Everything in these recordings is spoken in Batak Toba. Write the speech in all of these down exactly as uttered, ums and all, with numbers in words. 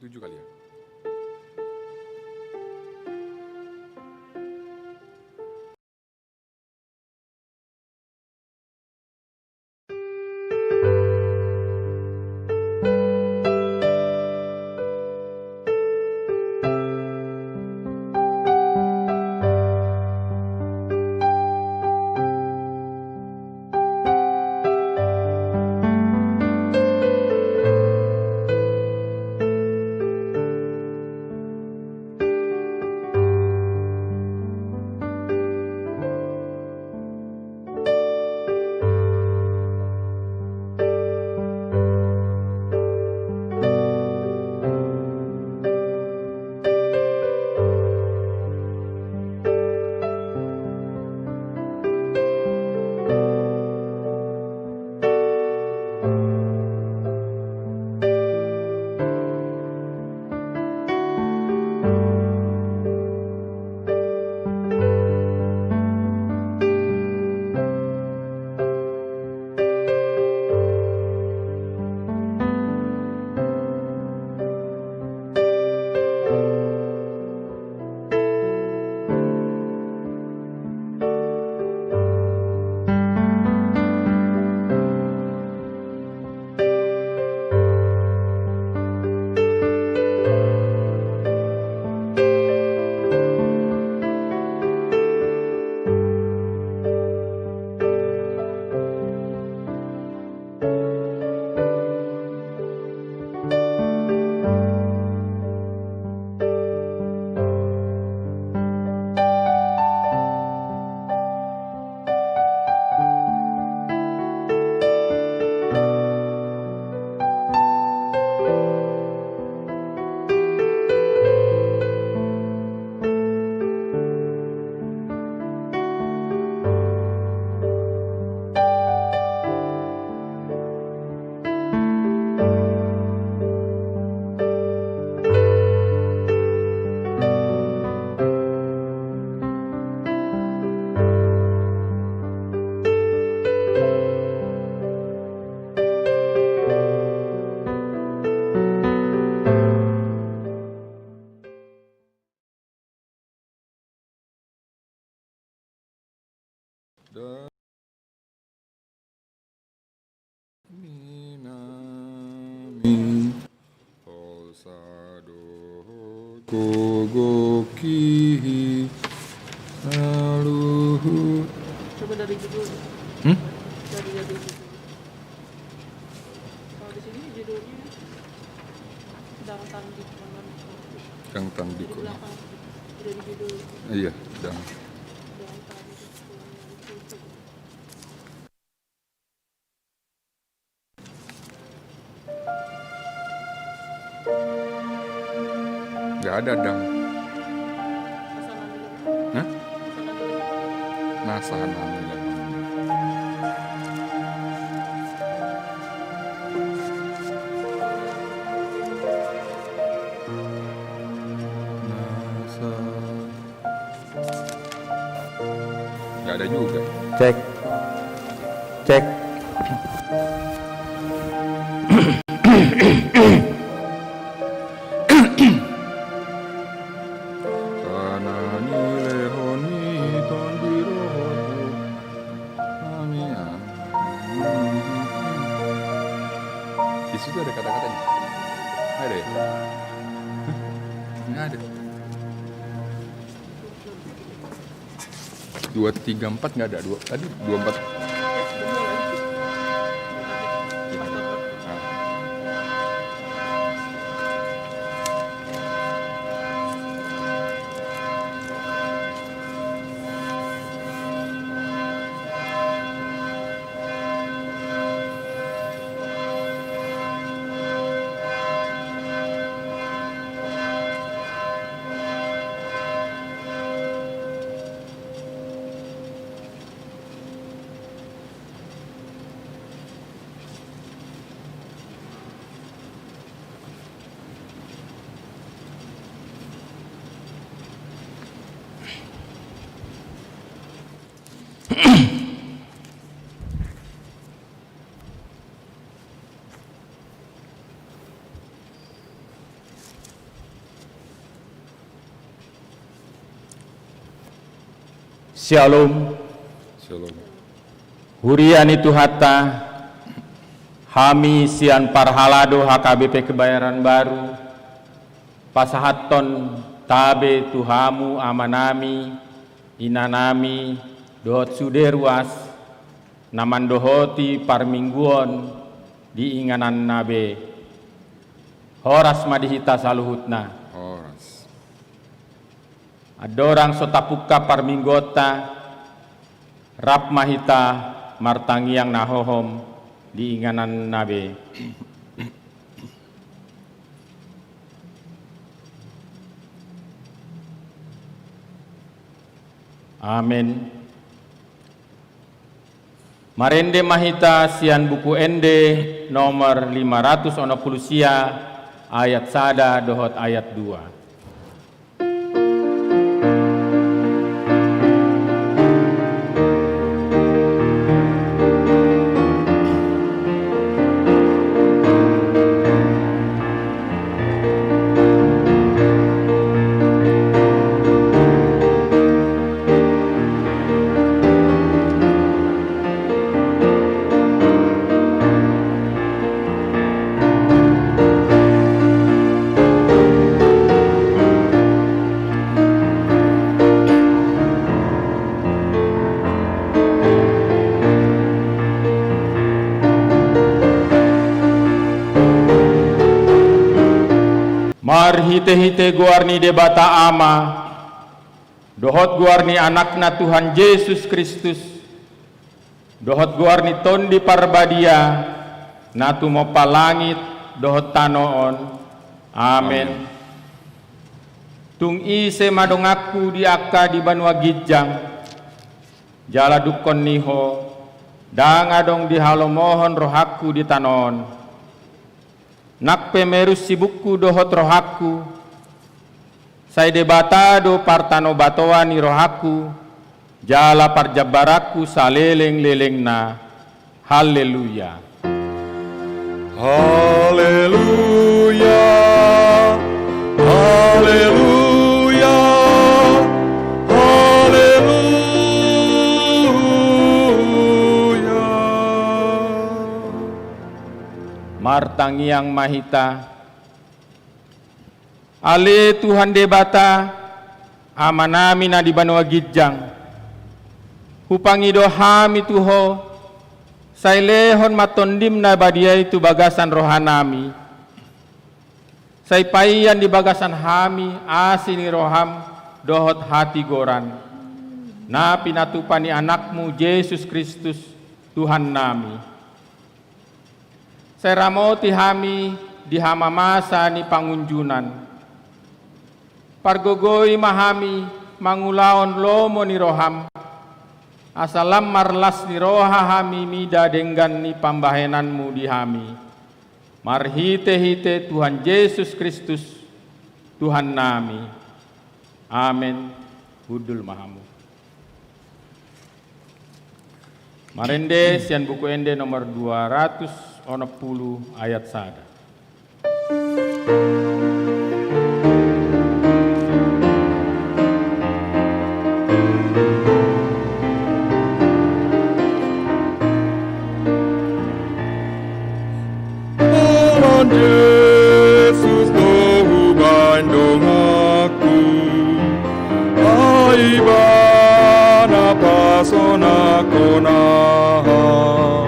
Tujuh kali ya. Nami polsa dohot gogohi aluhu. Coba dari judul. Hmm? Dari, dari judul. Kalau di sini judulnya Dang Tandikon. Dang Tandikon. Di belakang. Dari judul. Iya, dang. Dang Tandikon. Nggak ada dang. Hah? Nasa nami. Nasa. Nggak ada juga. Cek. Cek. Tanah ni lehon ni tondi rohot. Amin. Di situ ada kata-katanya. Ada ya? Hah? Nggak ada. Dua, tiga, empat nggak ada. Dua, tadi dua, empat. Syalom. Syalom. Huria ni Tuhanta, hami sian parhalado H K B P Kebayoran Baru, pasahathon tabe tu hamu amanami, inanami, dohot sude ruas, na mandohoti parmingguon di ingananna be. Horas ma di hita saluhutna. Horas. Andorang so tapungka parmingguonta, rap ma hita martangiang na hohom di ingananna be. Amen. Marende ma hita sian Buku Ende nomor lima ratus onom pulu sia, ayat sada dohot ayat dua. Marhitehite goar ni Debata Ama, dohot goar ni Anakna Tuhan Jesus Kristus, dohot goar ni Tondi Parbadia, na tumompa langit dohot tano on. Amen. Amen. Tung ise ma donganku di angka di banua ginjang, jala dungkon ni ho, ndang adong dihalomohon rohangku di tano on. Nang pe merus sibukku dohot rohangku, sai Debata do partanobatoan ni rohangku, jala parjambaranku salelenglelengna. Haleluya. Haleluya. Haleluya. Haleluya. Martangiang ma hita. Ale Tuhan Debata, Amanami na di banua ginjang, hupangido hami tu Ho, sai lehon ma Tondim na badia i tu bagasan rohanami. Sai paian di bagasan hami asi ni roham dohot hatigoran, na pinatupa ni Anakmu Jesus Kristus, Tuhannami. Sai ramoti hami di hamamasa ni pangunjunan. Pargogoi ma hami mangulahon lomo ni roham, asa lam marlas ni roha hami mida denggan ni pambahenanmu di hami. Marhitehite Tuhan Jesus Kristus, Tuhannami. Amen. Hundul ma hamu. Marende sian Buku Ende nomor dua ratus onom pulu ayat sada. Holan Jesus do hubaen donganku, ai Ibana pasonanghon ahu.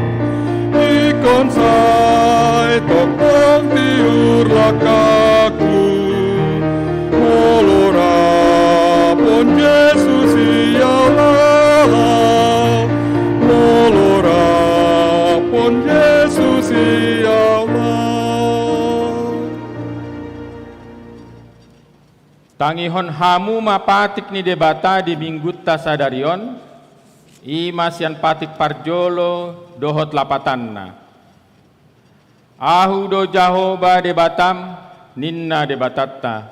Ingkon sai tongtong tiur langkangku, molo rap on Jesus ia laho, molo rap on Jesus ia laho. Tangihon hamu ma patik ni Debata di minggunta sadari on, i ma sian patik parjolo dohot lapatanna. Ahu do Jahowa Debatam, ninna Debatanta.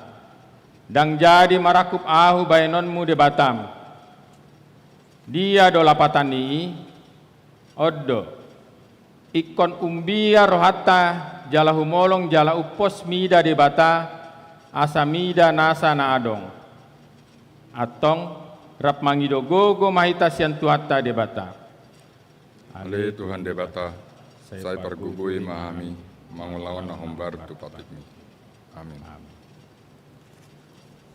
Ndang jadi marangkup Ahu baenonmu Debatam. Dia do lapatan ni i? On do. Ingkon umbia rohanta jala humolong jala umpos mida Debata, asa mida nasa na adong. Antong, Rap mangido gogo ma hita sian Tuhanta Debata. Ale Tuhan Debata, sai pargogoi ma hami mangulahon na hombar tu patikMi. Amin.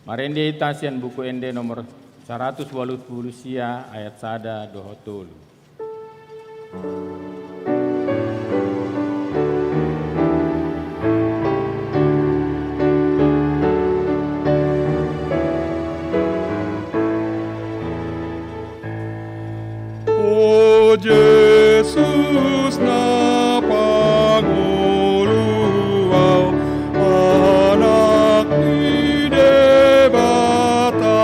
Marende hita sian Buku Ende nomor saratus ualu pulu sia, ayat sada dohot tolu. O Jesus na pangolu au, Anak ni Debata,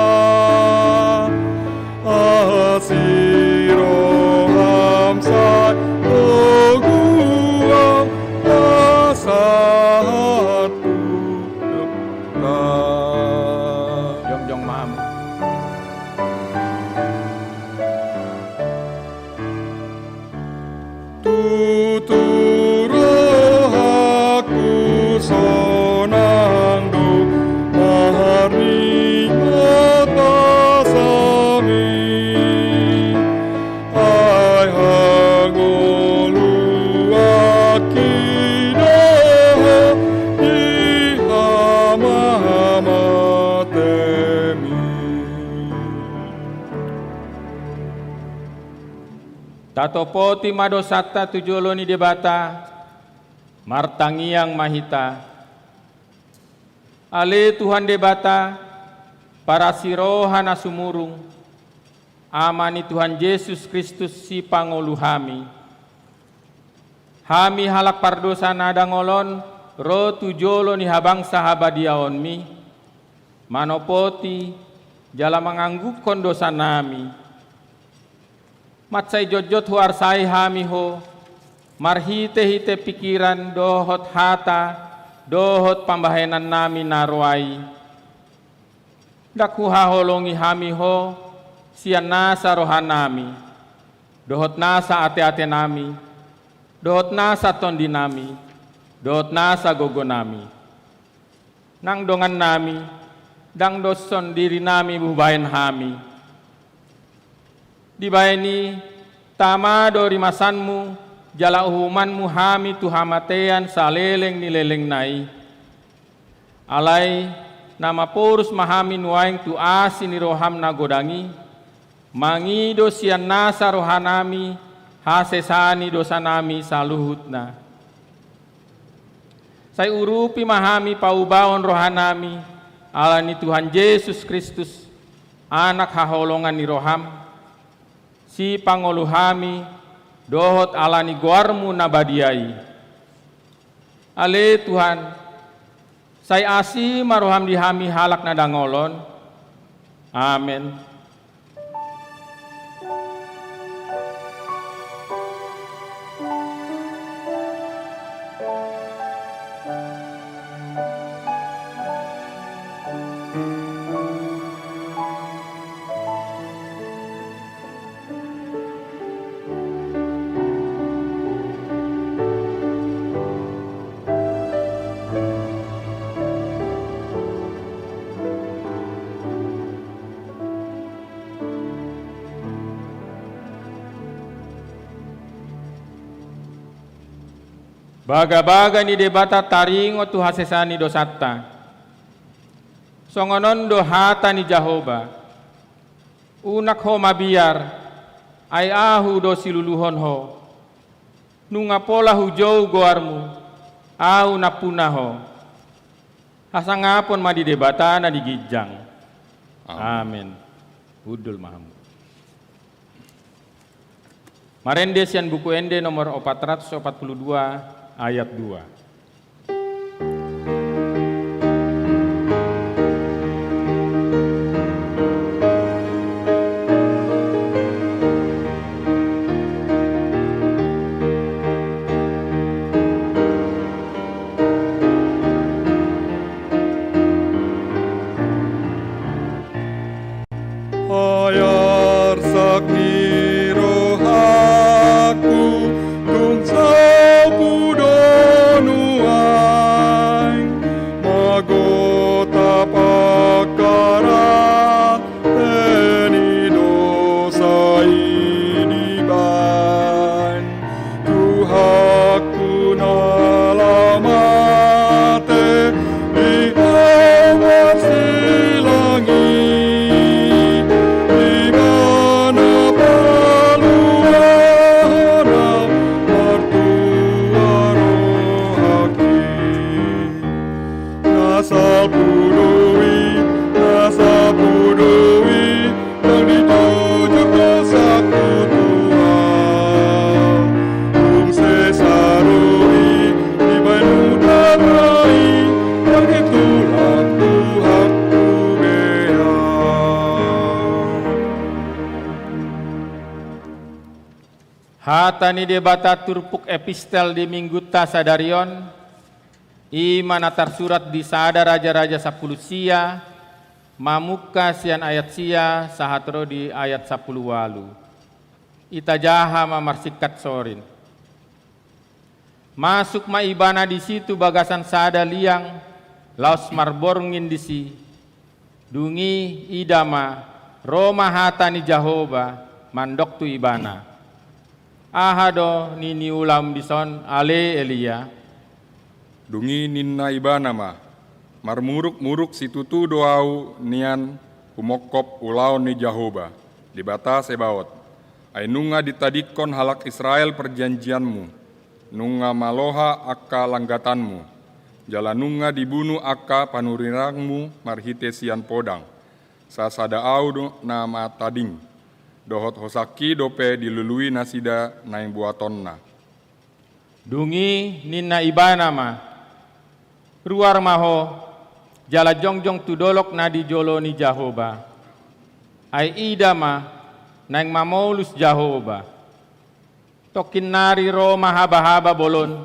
asi roham sai togu au, pasahat tu Jongjong ma hamu. Tutu rohangku sonang do marningot basaMi, ai hangoluanki do Ho di hamamatemi. Tatopoti ma dosanta tu jolo ni Debata, martangiang ma hita. Ale Tuhan Debata, parasi roha na sumurung, Ama ni Tuhan Jesus Kristus, Sipangolu hami. Hami halak pardosa na dangol on ro tu jolo ni habangsa habadiaonMi, manopoti jala manganggungkon dosanami. Mansai jotjot huarsai hami Ho, marhitehite pikiran dohot hata dohot pambahenannami na roa i. Ndang huhaholongi hami Ho sian nasa rohanami, dohot nasa ateatenami, dohot nasa tondinami, dohot nasa gogonami. Nang dongannami, ndang doshon dirinami hubahen hami. Dibahen i, tama do rimasanMu jala uhumanMu hami tu hamatean saleleng ni lelengna i. Alai na maporus ma hami nuaeng tu asi ni rohaM na godang i, mangido sian nasa rohanami hasesaan ni dosanami saluhutna. Sai urupi ma hami paubahon rohanami ala ni Tuhan Jesus Kristus, Anak haholongan ni rohaM, Sipangolu hami, dohot ala ni goarMu na badia i. Ale Tuhan, sai asi ma rohaM di hami halak na dangol on. Amen. Bagabaga ni Debata taringot tu hasesaan ni dosanta. Songon on do hata ni Jahowa: Unang ho mabiar, ai Ahu do siluluhon ho. Nunga pola hujou goarmu, Ahu nampuna ho. Hasangapon ma di Debata na di ginjang. Amen. Amen. Hundul ma hamu. Marende sian Buku Ende nomor opat ratus opat puluh dua, ayat dua. Ai arsak ni rohangku, tung saut hudok Salpu do i, na salpu do i, ndang ditujur do salpu Tuhan. Dung sesa do i, dibahen huta do i, ndang ditulak Tuhan tu beha. Hata ni Debata turpuk epistel di Minggunta sadari on, i ma na tarsurat di Sada Raja-raja sampulu sia, mamungka sian ayat sia sahat ro di ayat sampulu ualu. Itajaha ma marsingkat sorin. Masuk ma ibana disi tu bagasan sada liang, laos marborngin disi. Dung i ida ma, ro ma hata ni Jahowa mandok tu ibana: Aha do na niulam dison, ale Elia? Dung i ninna ibana ma: Marmuruk-muruk situtu do ahu nian humongkop ulaon ni Jahowa, Debata Sebaot. Ai nunga ditadingkon halak Israel parjanjianmu, nunga maloha angka langgatanmu, jala nunga dibunu angka panurirangmu marhite sian podang. Sasada ahu do na matading, dohot hosangki dope dilului nasida naeng buatonna. Dung i ninna ibana ma: Ruar ma ho, jala jongjong tu dolok na di jolo ni Jahowa. Ai ida ma, naeng mamolus Jahowa. Tongkin nari ro ma haba-haba bolon,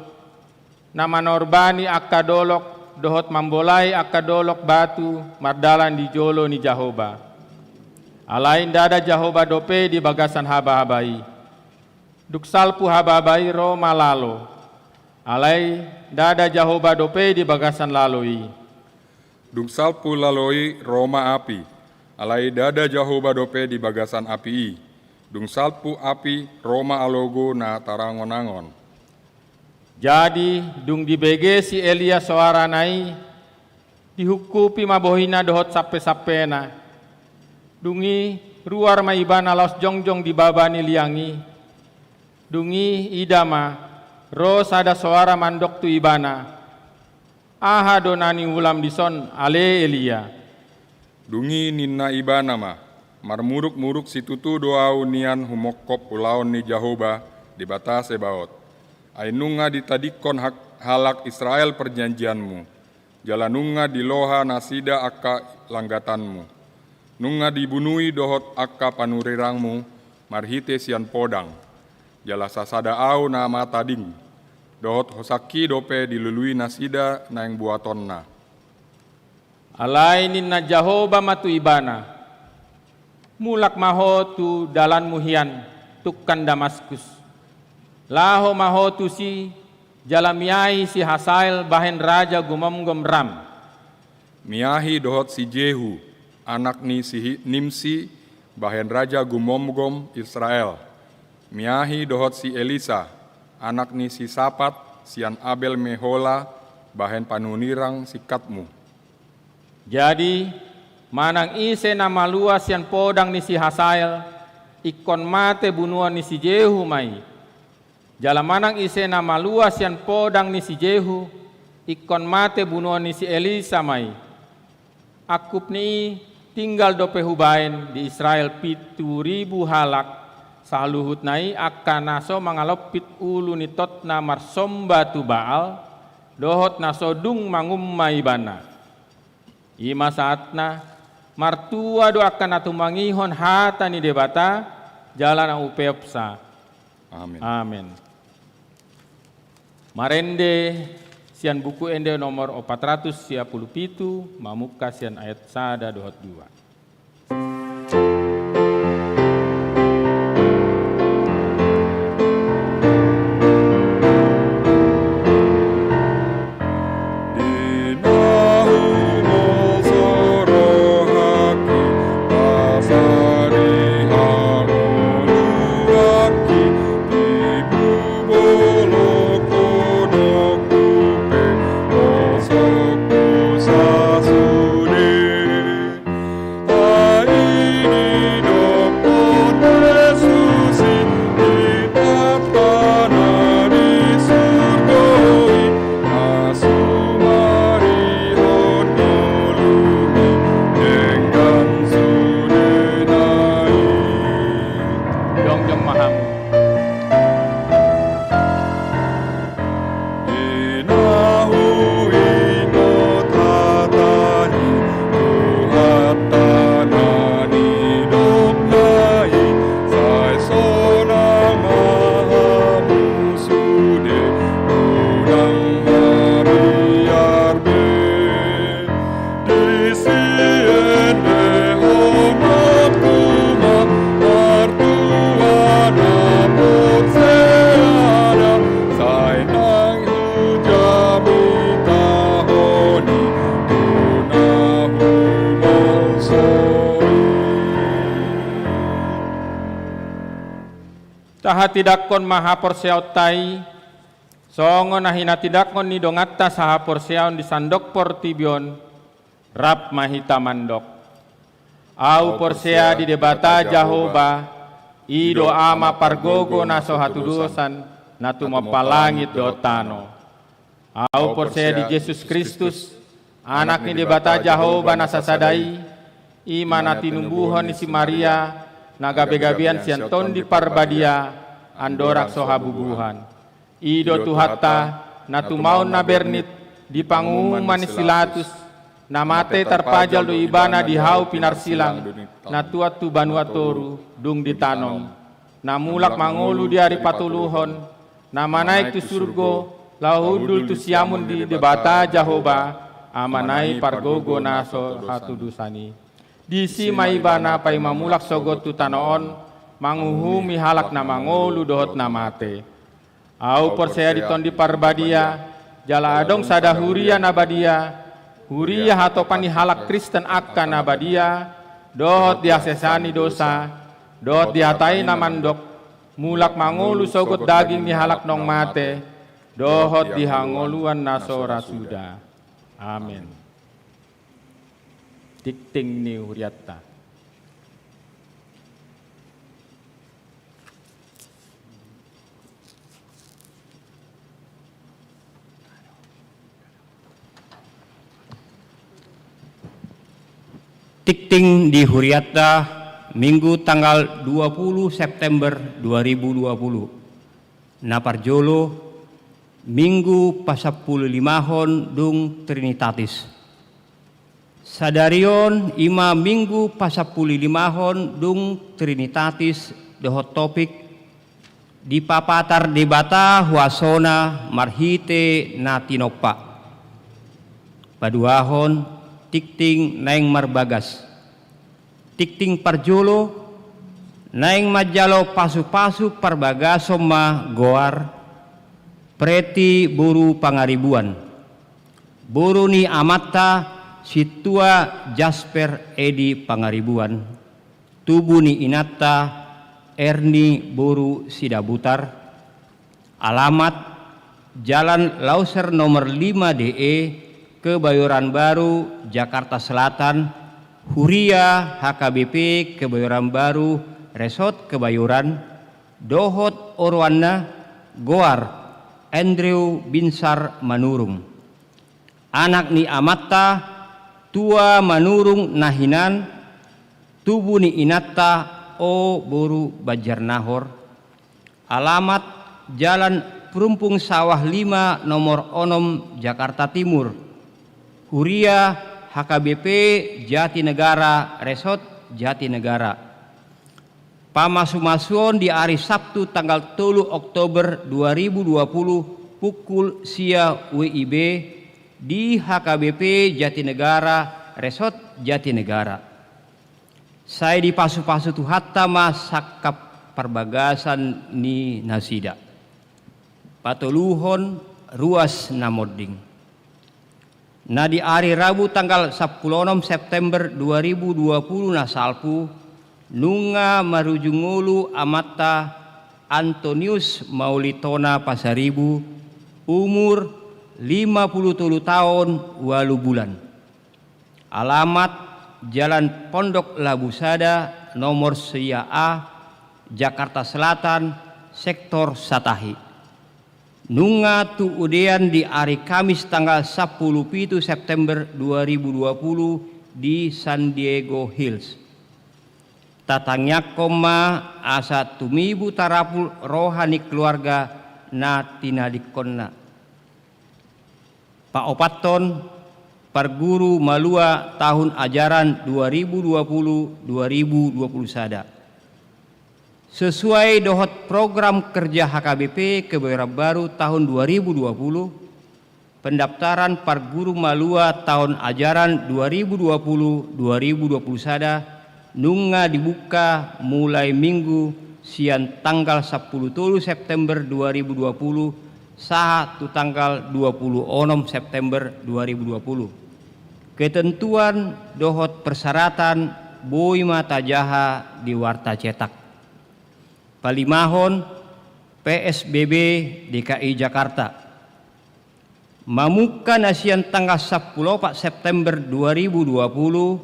na manorbani angka dolok dohot mambolai angka dolok batu mardalan di jolo ni Jahowa. Alai ndada Jahowa dope di bagasan haba-haba i. Dung salpu haba-haba i ro ma lalo. Alai ndada Jahowa dope di bagasan lalo i. Dung salpu lalo i ro ma api. Alai ndada Jahowa dope di bagasan api i. Dung salpu api ro ma alogo na tarangon-angon. Jadi, dung dibege si Elia soarana i, dihungkupi ma bohina dohot sampe-sampena. Dung i ruar ma ibana laos jongjong di baba ni liang i. Dung i ida ma, ro sada soara mandok tu ibana: Aha do na niulam dison, ale Elia? Dung i ninna ibana ma: Marmuruk-muruk situtu do ahu nian humongkop ulaon ni Jahowa, Debata Sebaot. Ai nunga ditadingkon hak-, halak Israel parjanjianmu, jala nunga diloha nasida angka langgatanmu. Nunga dibunui dohot angka panurirangmu marhite sian podang. Jala sasada ahu na matading, dohot hosangki dope dilului nasida naeng buatonna. Alai ninna Jahowa ma tu ibana: Mulak ma ho tu dalanmu hian, tungkan Damaskus. Laho ma ho tusi, jala miahi si Hasael bahen raja gumomgom Ram. Miahi dohot si Jehu, anak ni si Hi-, Nimsi, bahen raja gumomgom Israel. Miahi dohot si Elisa, anak ni si Sapat, sian Abel Mehola, bahen panurirang singkatmu. Jadi, manang ise na malua sian podang ni si Hasael, ingkon mate bunuon ni si Jehu ma i. Jala manang ise na malua sian podang ni si Jehu, ingkon mate bunuon ni si Elisa ma i. Angkup ni i tinggal dope hubahen di Israel pitu ribu halak, saluhutna i angka na so mangalompit ulu ni totna marsomba tu Baal, dohot na so dung mangumma ibana. I ma sahatna, martua do angka na tumangihon hata ni Debata, jala na upeopsa. Amen. Amen. Marende sian Buku Ende nomor opat ratus sia pulu pitu, mamungka sian ayat sada dohot dua. Tahatindangkon ma haporseaonta i, songon na hinatindangkon ni donganta sahaporseaon di sandok portibi on, rap ma hita mandok. Ahu porsea di Debata Jahowa, i do Ama pargogo na so hatudosan, na tumompa langit dohot tano. Ahu porsea di Jesus Kristus, Anak ni Debata Jahowa na sasada i, i ma na tinumbuhon ni si Maria, na gabe-gabean sian Tondi Parbadia, andorang so habubuhan. I do Tuhanta, na tumaon na bernit, di panguhuman ni si Pilatus, na mate tarpajal do ibana di hau pinarsilang, na tuat tu banua toru, dung ditanom. Na mulak mangolu di ari patoluhon, na manaek tu surgo, laho hundul tu siamun ni Debata Jahowa, Amana i pargogo na so hatudosan i. Disi ma ibana paima mulak sogot tu tano on, manguhumi halak na mangolu dohot na mate. Ahu porsea di Tondi Parbadia, jala adong sada huria na badia, huria hatopan ni halak Kristen angka na badia, dohot di hasesaan ni dosa, dohot di hata i na mandok, mulak mangolu sogot daging ni halak naung mate, dohot di hangoluan na so ra suda. Amen. Tingting ni hurianta. Tingting di hurianta, Minggu tanggal dua puluh September dua ribu dua puluh. Na parjolo, Minggu pasampululimahon dung Trinitatis. Sadari on i ma Minggu pasampululimahon dung Trinitatis dohot topik, dipapatar Debata huasona marhite na tinompa. Paduahon, tingting naeng marbagas. Tingting parjolo, naeng manjalo pasu-pasu parbagason ma goar, Preti boru Pangaribuan. Boru ni amanta Sintua Jasper Edi Pangaribuan. Tubu ni inanta Erni boru Sidabutar. Alamat, Jalan Lauser nomor lima D E, Kebayoran Baru, Jakarta Selatan, Huria H K B P Kebayoran Baru, Resort Kebayoran, dohot oroanna, goar, Andrew Binsar Manurung. Anak ni amanta, Tua Manurung na hinan, tubu ni inanta, O boru Banjarnahor. Alamat, Jalan Perumpung Sawah lima nomor onom, Jakarta Timur. Huria H K B P Jatinegara, Resort Jatinegara. Pamasu-masuon di ari Sabtu tanggal tolu Oktober dua ribu dua puluh pukul sia W I B di H K B P Jatinegara, Resort Jatinegara. Sai dipasu-pasu Tuhanta ma sangkap parbagasan ni nasida. Patoluhon, ruas na monding. Na di ari Rabu tanggal sampulu onom September dua ribu dua puluh na salpu, nunga marujung ngolu amanta Antonius Maulitona Pasaribu, umur lima puluh tolu taon ualu bulan. Alamat, Jalan Pondok Labusada nomor sia A, Jakarta Selatan, Sektor Satahi. Nunga tuudean di ari Kamis tanggal sampulu pitu September dua ribu dua puluh di San Diego Hills. Tatangiangkon ma asa tumibu tarapul roha ni keluarga na tinadingkonna. Paopathon, parguru malua tahun ajaran dua ribu dua puluh, dua ribu dua puluh sada. Sesuai dohot program kerja H K B P Kebayoran Baru tahun dua ribu dua puluh, pendaftaran parguru malua tahun ajaran dua ribu dua puluh, dua ribu dua puluh sada nunga dibuka mulai Minggu sian tanggal sampulu tolu September dua ribu dua puluh sahat tu tanggal dua puluh onom September dua ribu dua puluh. Ketentuan dohot persyaratan boi ma tajaha di warta cetak. Palimahon, P S B B D K I Jakarta. Mamungka na sian tanggal sampulu opat September dua ribu dua puluh,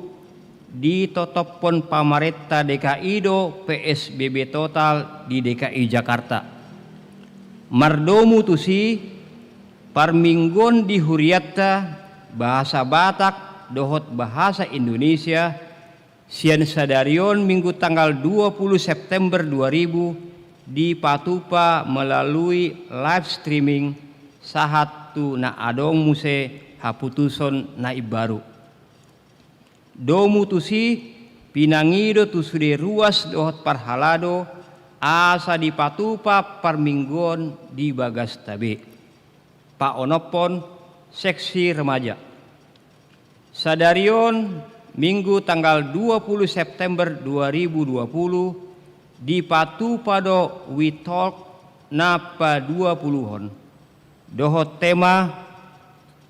ditotophon pamarenta D K I do P S B B total di D K I Jakarta. Mardomu tusi, parmingguon di hurianta bahasa Batak dohot bahasa Indonesia, sian sadari on Minggu tanggal dua puluh September dua ribu, dipatupa melalui live streaming sahat tu na adong muse haputuson na imbaru. Domu tusi, pinangido tu sude ruas dohot parhalado asa dipatupa parmingguon di bagasta be. Paonomhon seksi remaja. Sadari on, Minggu tanggal dua puluh September dua ribu dua puluh, dipatupa do We Talk na paduapuluhon, dohot tema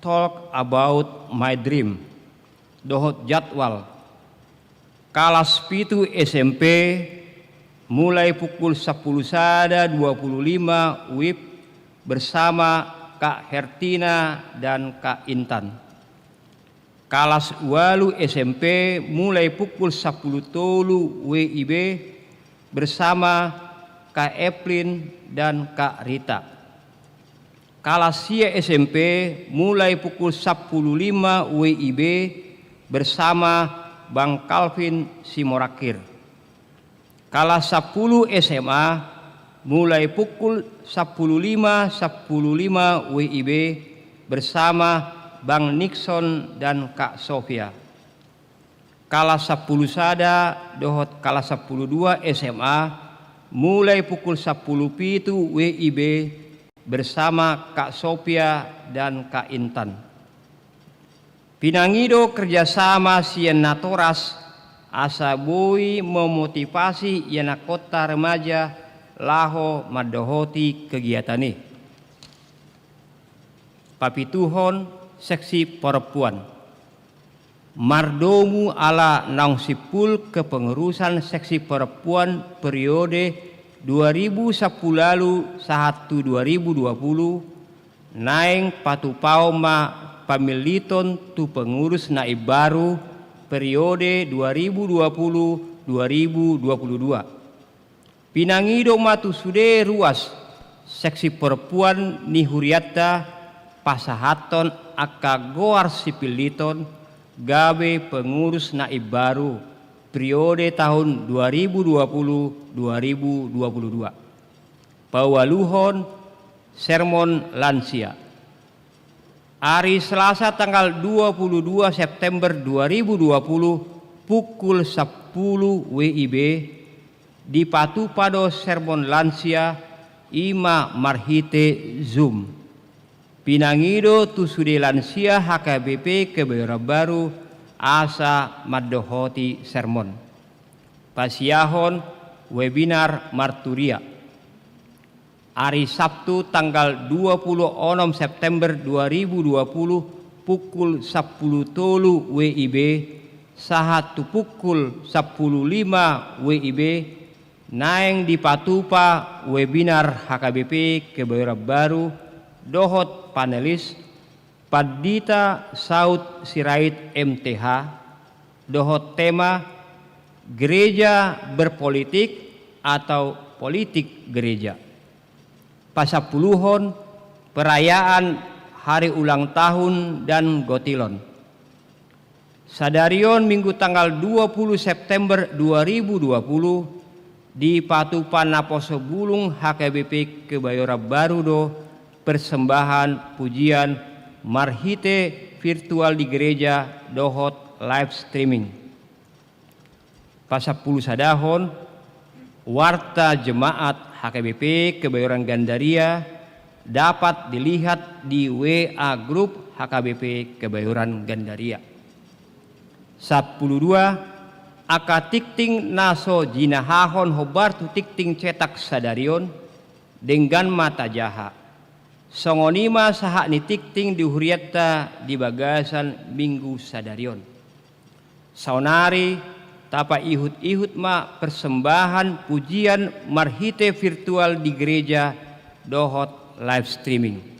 Talk About My Dream, dohot jadwal. Kalas pitu S M P, mulai pukul sampulu sada dua puluh lima W I B, bersama Kak Hertina dan Kak Intan. Kalas ualu S M P, mulai pukul sampulu tolu W I B, bersama Kak Eplin dan Kak Rita. Kalas sia S M P, mulai pukul sampulu lima W I B, bersama Bang Calvin Simorangkir. Kalas sampulu S M A, mulai pukul sampulu lima, sampulu lima W I B, bersama Bang Nixon dan Kak Sofia. Kalas sampulu sada dohot kalas sampulu dua S M A, mulai pukul sampulu pitu W I B, bersama Kak Sofia dan Kak Intan. Pinangido kerjasama sian natoras asa boi memotivasi ianakhonta remaja laho mandohoti kegiatan i. Papituhon, seksi perempuan. Mardomu ala naung simpul kepengurusan seksi perempuan periode dua ribu sampulu ualu sahat tu dua ribu dua puluh, naeng patupaon ma pamilliton tu pengurus na imbaru periode dua ribu dua puluh dua ribu dua puluh dua. Pinangido ma tu sude ruas seksi perempuan ni hurianta pasahathon angka goar sipilliton gabe pengurus na imbaru periode tahun dua ribu dua puluh dua ribu dua puluh dua. Paualuhon, sermon lansia. Ari Selasa tanggal dua puluh dua September dua ribu dua puluh, pukul sampulu W I B, dipatupa do sermon lansia, i ma marhite Zoom. Pinangido tu sude lansia H K B P Kebayoran Baru asa mandohoti sermon. Pasiahon, webinar marturia. Ari Sabtu tanggal dua puluh onom September dua ribu dua puluh, pukul sampulu tolu W I B, sahat tu pukul sampulu lima W I B, naeng dipatupa webinar H K B P Kebayoran Baru dohot panelis, Pandita Saud Sirait M T H, dohot tema Gereja Berpolitik atau Politik Gereja. Pasampuluhon, perayaan hari ulang tahun dan gotilon. Sadari on Minggu tanggal dua puluh September dua ribu dua puluh, dipatupa naposo bulung H K B P Kebayoran Baru do persembahan pujian marhite virtual di gereja dohot live streaming. Pasampulu sadahon, warta jemaat H K B P Kebayoran Gandaria dapat dilihat di W A grup H K B P Kebayoran Gandaria. Sampulu dua, angka tingting na so jinahahon hombar tu tingting cetak sadari on, denggan ma tajaha. Songon i ma sahat ni tingting di hurianta di bagasan minggu sadari on. Saonari, Tapaihut-ihut ma persembahan pujian marhite virtual di gereja dohot live streaming.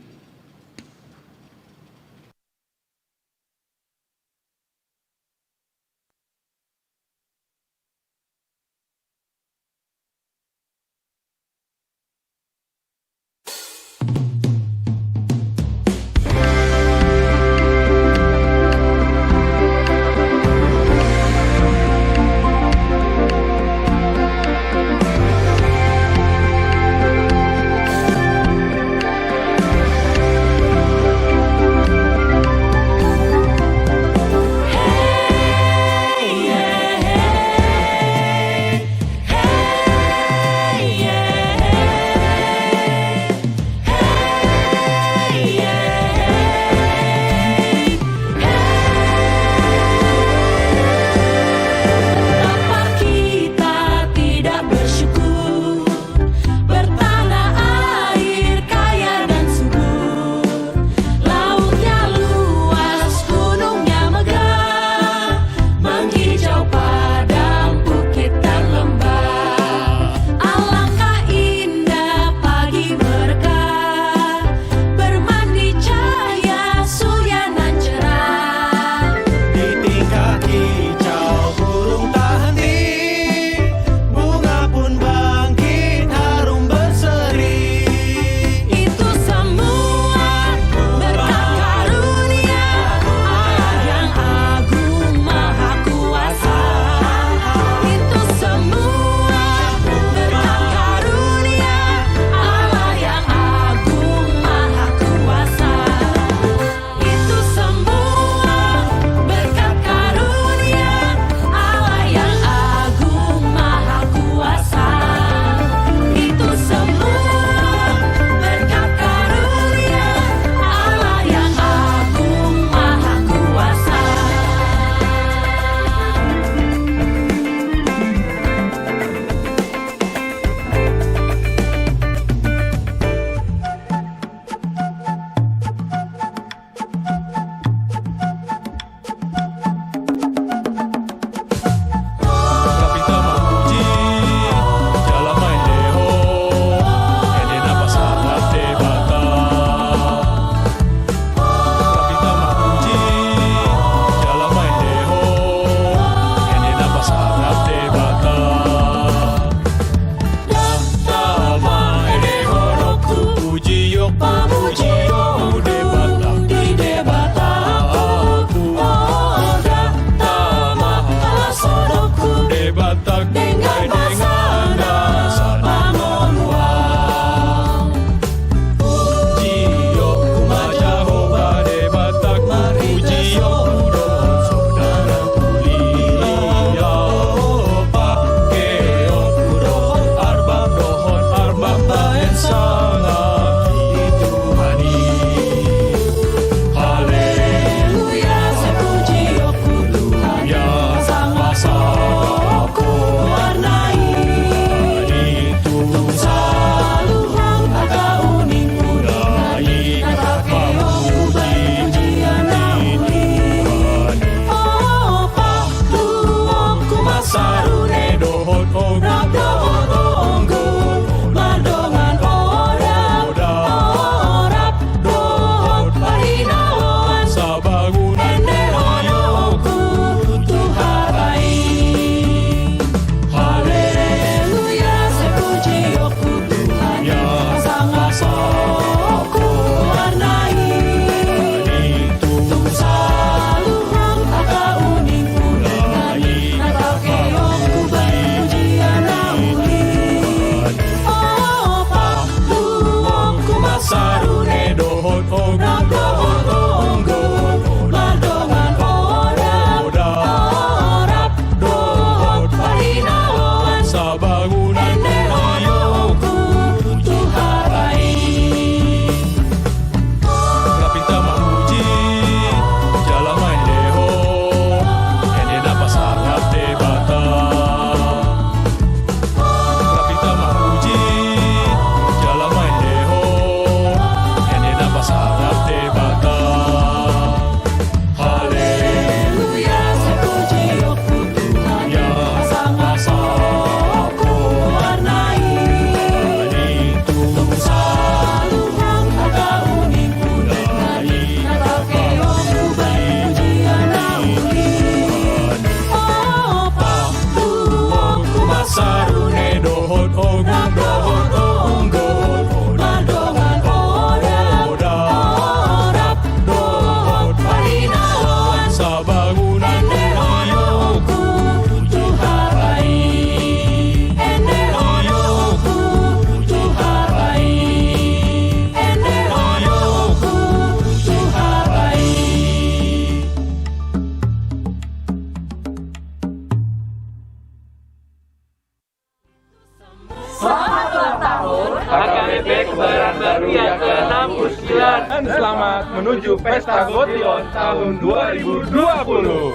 Pria keenam puluh sembilan. Dan selamat menuju Pesta Gotion tahun dua ribu dua puluh.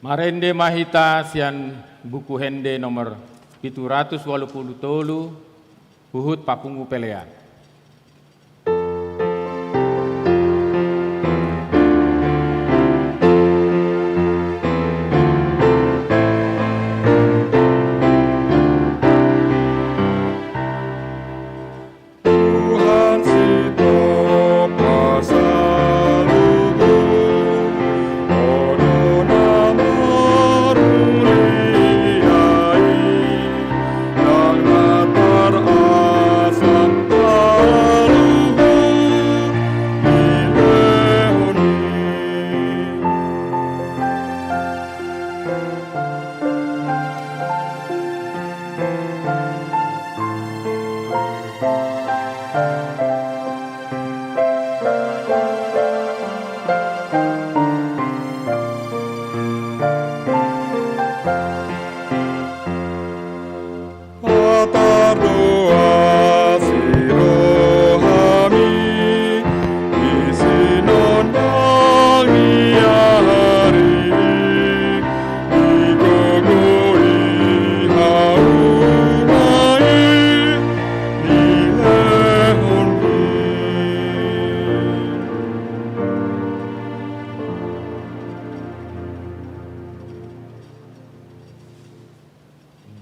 Marende ma hita sian Buku Hende nomor pitu ratus ualu pulu tolu, huhut papungu pelean. Tuhan sitop masa lugu, Ho do na maruliai, nang na tarasam taluhur di lehon i. Patar do asi rohami, di sinon nang di ari i, di gogoi hauma i di lehon i.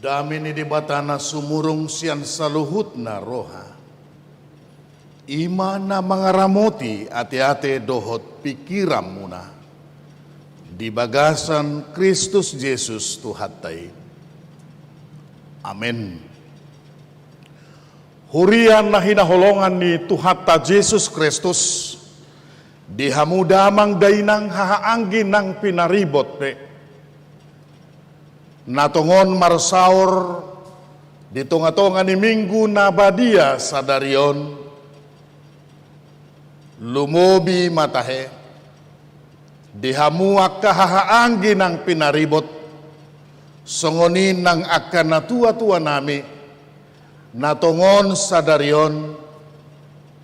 Dame ni Debata na sumurung sian saluhutna roha, i ma na mangaramoti ateate dohot pingkiranmuna di bagasan Kristus Jesus Tuhanta i. Amen. Huria na hinaholongan ni Tuhanta Jesus Kristus, di hamu damang dainang hahaanggi nang pinaribot pe, na tongon marsaor di tongatonga ni Minggu na badia sadari on, lumobi ma tahe di hamu angka hahaanggi nang pinaribot, songon i nang angka natuatuanami, na tongon sadari on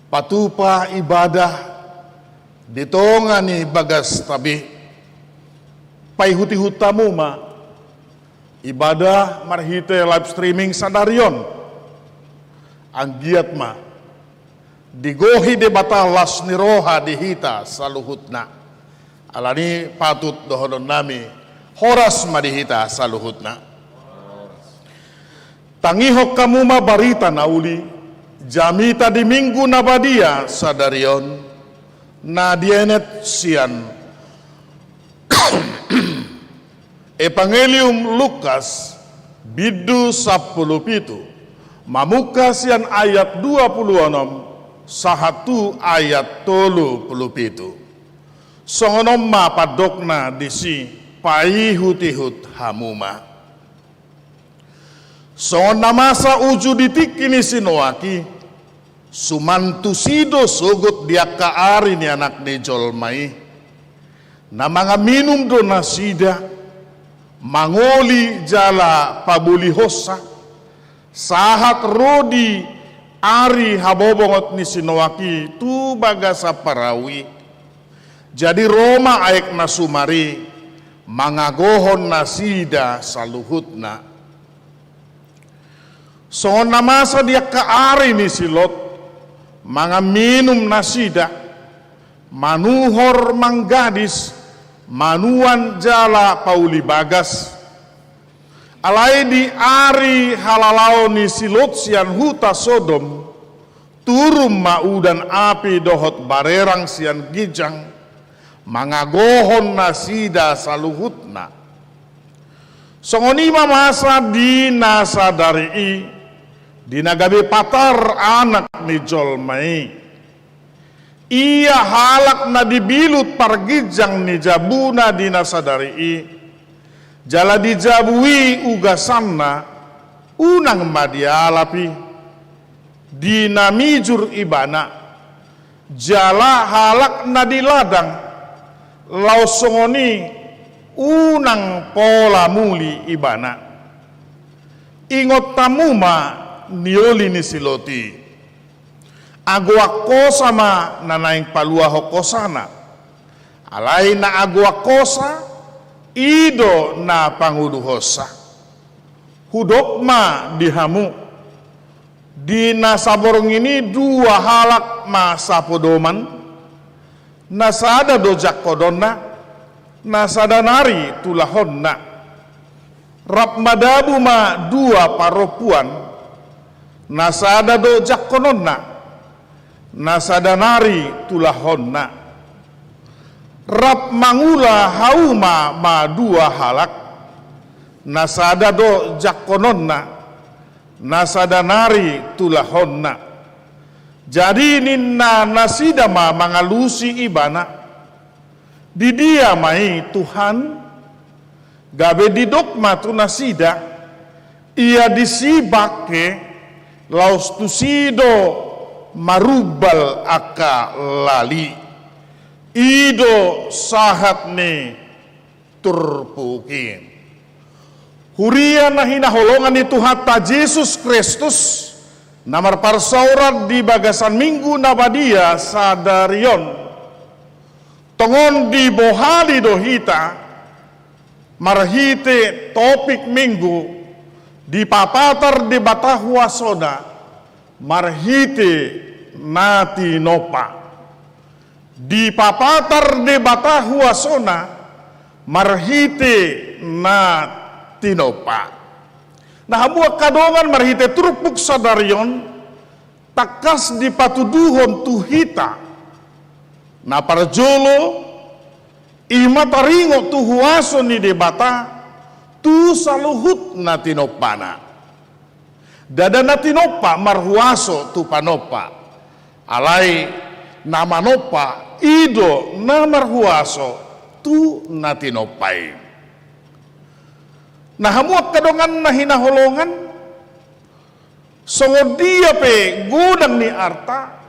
patupa ibadah di tonga ni bagas tabi. Paihutihut hamu ma ibadah marhite live streaming sadari on. Anggiat ma digohi Debata las ni roha di hita saluhutna. Alani patut dohononnami, horas ma di hita saluhutna. Tangihon hamu ma barita na uli, jamita di Minggu na badia sadari on, na dienet sian Evangelium Lukas, bindu sampulu pitu, mamungka sian ayat dua pulu onom sahat tu ayat tolu pulu pitu. Songon on ma pandokna disi, paihutihut hamu ma. Songon na masa uju di tingki ni si Noak i, suman tusi do sogot di angka ari ni Anak ni jolma i. Na mangan minum do nasida, mangoli jala pabolihonsa, sahat ro di ari habobongot ni si Noak i tu bagasan parau i. Jadi ro ma aek na sumar i, mangagohon nasida saluhutna. Songon na masa di angka ari ni si Lot, mangan minum nasida, manuhor manggadis, manuan jala pauli bagas. Alai di ari halalaon ni si Lot sian huta Sodom, turun ma udan api dohot barerang sian ginjang, mangagohon nasida saluhutna. Songon i ma masa di na sadari i, di na gabe patar Anak ni jolma i. Ia halak na dibilut parginjang ni jabuna di na sadari i, jala di jabu i ugasanna, unang ma dialap i, di na mijur ibana, jala halak na di ladang, laos songon i unang pola muli ibana. Ingot hamu ma nioli ni si Lot i. Ago angkosa ma na naeng paluahon hosana. Alai na ago angkosa, i do na pangoluhonsa. Hudok ma di hamu, di na saborngin i dua halak ma sapodoman, na sada do jangkononna, na sada nari tulahonna. Rap madabu ma dua parompuan, na sada do jangkononna, na sada nari tulahonna. Rap mangula hauma ma dua halak, na sada do jangkononna, na sada nari tulahonna. Jadi ninna nasida ma mangalusi ibana, "Di dia ma i, Tuhan?" Gabe didok ma tu nasida, "Ia disi bangke, laos tusi do marumbal angka lali." I do sahat ni turpuk i. Huria na hinaholongan ni Tuhanta Jesus Kristus, na marparsaoran di bagasan Minggu na badia sadari on. Tongon dibohali do hita marhite topik Minggu, dipapatar Debata huasona marhite na tinompa. Dipapatar Debata huasona marhite na tinompa. Na hamu angka dongan, marhite turpuk sadari on, tangkas dipatuduhon tu hita. Na parjolo, i ma taringot tu huaso ni Debata tu saluhut na tinompana. Ndada na tinompa marhuaso tu panompa. Alai na manompa i do na marhuaso tu na tinompa i. Na hamu angka dongan na hinaholongan, songon dia pe godang ni arta,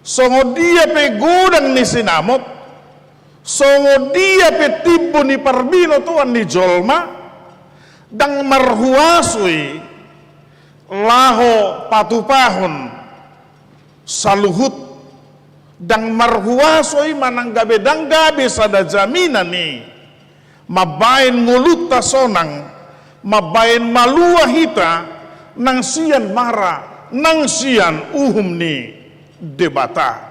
songon dia pe godang ni sinamot, songon dia pe timbo ni parbinotoan ni jolma, ndang marhuaso i laho patupahon saluhut, ndang marhuaso i manang gabe ndang gabe sada jaminan i mambaen ngolunta sonang, mambaen malua hita nang sian mara, nang sian uhum ni Debata.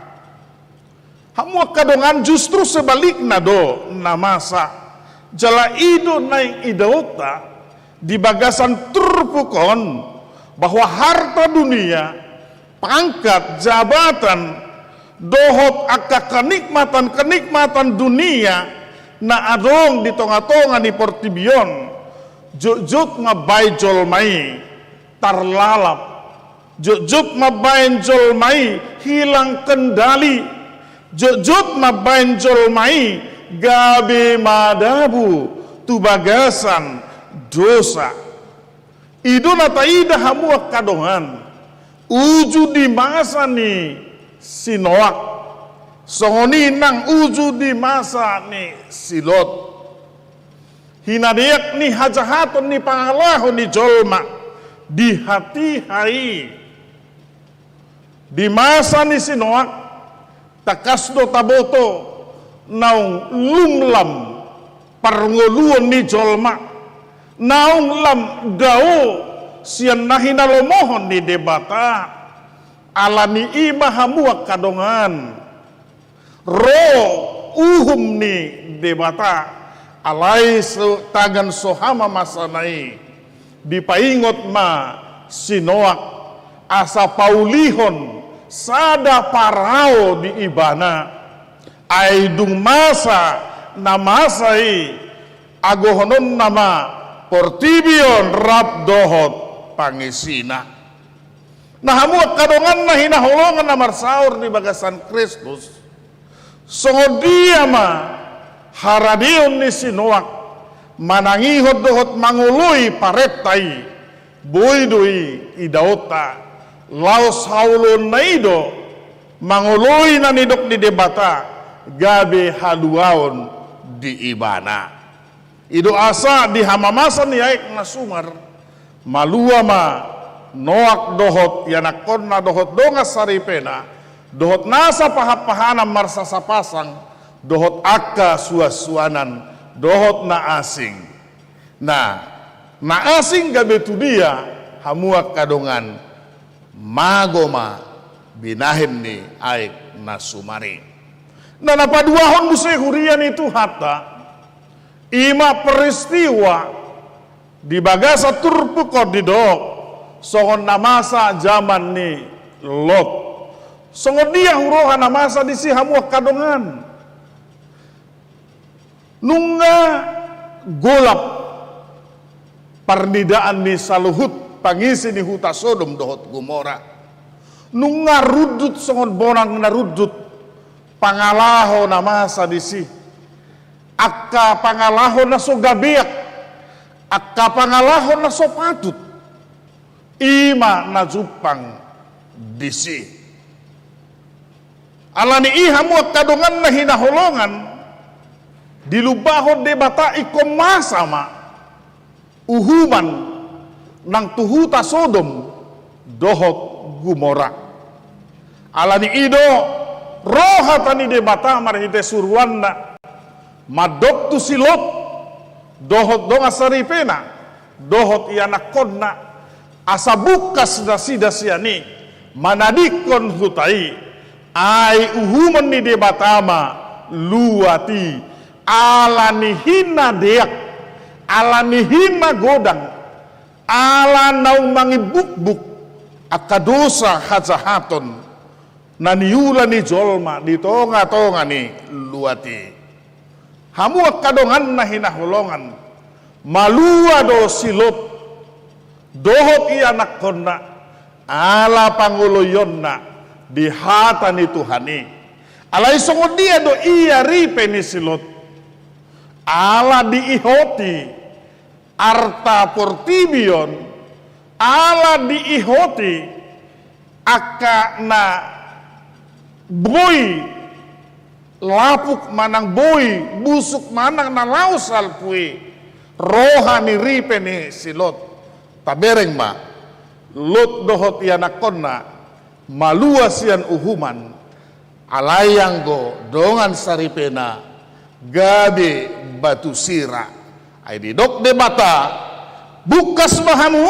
Hamu angka dongan, justru sebalikna do na masa. Jala i do naeng idaonta di bagasan turpuk on, bahwa harta dunia, pangkat, jabatan, dohot angka kenikmatan-kenikmatan dunia na adong di tonga-tonga ni portibi on, jotjot mambaen jolma i tarlalap, jotjot mambaen jolma i hilang kendali, jotjot mambaen jolma i gabe madabu tu bagasan dosa. I do na taida hamu angka dongan, uju di masa ni si Noak, songon i nang uju di masa ni si Lot. Hinadeak ni hajahaton ni pangalaho ni jolma di hatiha i. Di masa ni si Noak, tangkas do taboto naung lumlam parngoluon ni jolma, naung lam dao sian na hinalomohon ni Debata. Ala ni i ma hamu angka dongan, ro uhum ni Debata, alai so, tagan so hama masana i, dipaingot ma si Noak asa paulihon sada parao di ibana. Ai dung masa na masa i, agohononna ma portibi on rap dohot pangisina. Na hamu angka dongan na hinaholongan na marsaor di bagasan Kristus, songon dia ma haradeon ni si Noak manangihon dohot mangoloi parenta i, boi do i idaonta, laos haoloonna i do mangoloi na nidok ni Debata gabe haluaon di ibana. I do asa di hamamasa ni aek na sumar, malua ma Noak dohot ianakhonna dohot dongan saripena, dohot nasa pahanpahanan marsasapasang, dohot angka suansuanan, dohot na asing. Na, na asing gabe tu dia, hamu angka dongan, mago ma binahen ni aek na sumar i. Na, na paduahon muse huria ni Tuhanta, i ma peristiwa di bagasan turpuk on didok songon na masa jaman ni Lot. Songon dia huroha na masa disi, hamu angka dongan? Nunga golap parnidaan ni saluhut pangisi ni huta Sodom dohot Gomora. Nunga rundut songon bonang na rundut pangalaho na masa disi. Angka pangalaho na so gabeak, angka pangalaho na so patut, i ma na jumpang disi. Alani i, hamu angka dongan na hinaholongan, dilumbahon Debata ingkon masa ma uhuman nang tu huta Sodom dohot Gomora. Alani i do ro hata ni Debata marhite suruanna mandok tu si Lot dohot dongan saripena dohot ianakhonna, asa bungkas nasida sian i manadingkon huta i. Ai uhuman ni Debata ma luat i, ala ni hinna deak, ala ni hinna godang, ala naung mangimbukbuk angka dosa hajahaton na niula ni jolma di tongatonga ni luat i. Hamu angka dongan na hinaholongan, malua do si Lot dohot ianakhonna ala pangoloionna di hata ni Tuhan i. Alai songon dia do ia ripe ni si Lot? Ala diihoti arta portibi on, ala diihoti angka na boi lapuk manang boi busuk manang na laho salpu i, roha ni ripe ni si Lot. Tabereng ma, Lot dohot ianakhonna malua sian uhuman, alai anggo dongan saripena gabe batu sira. Ai didok Debata, bungkas ma hamu,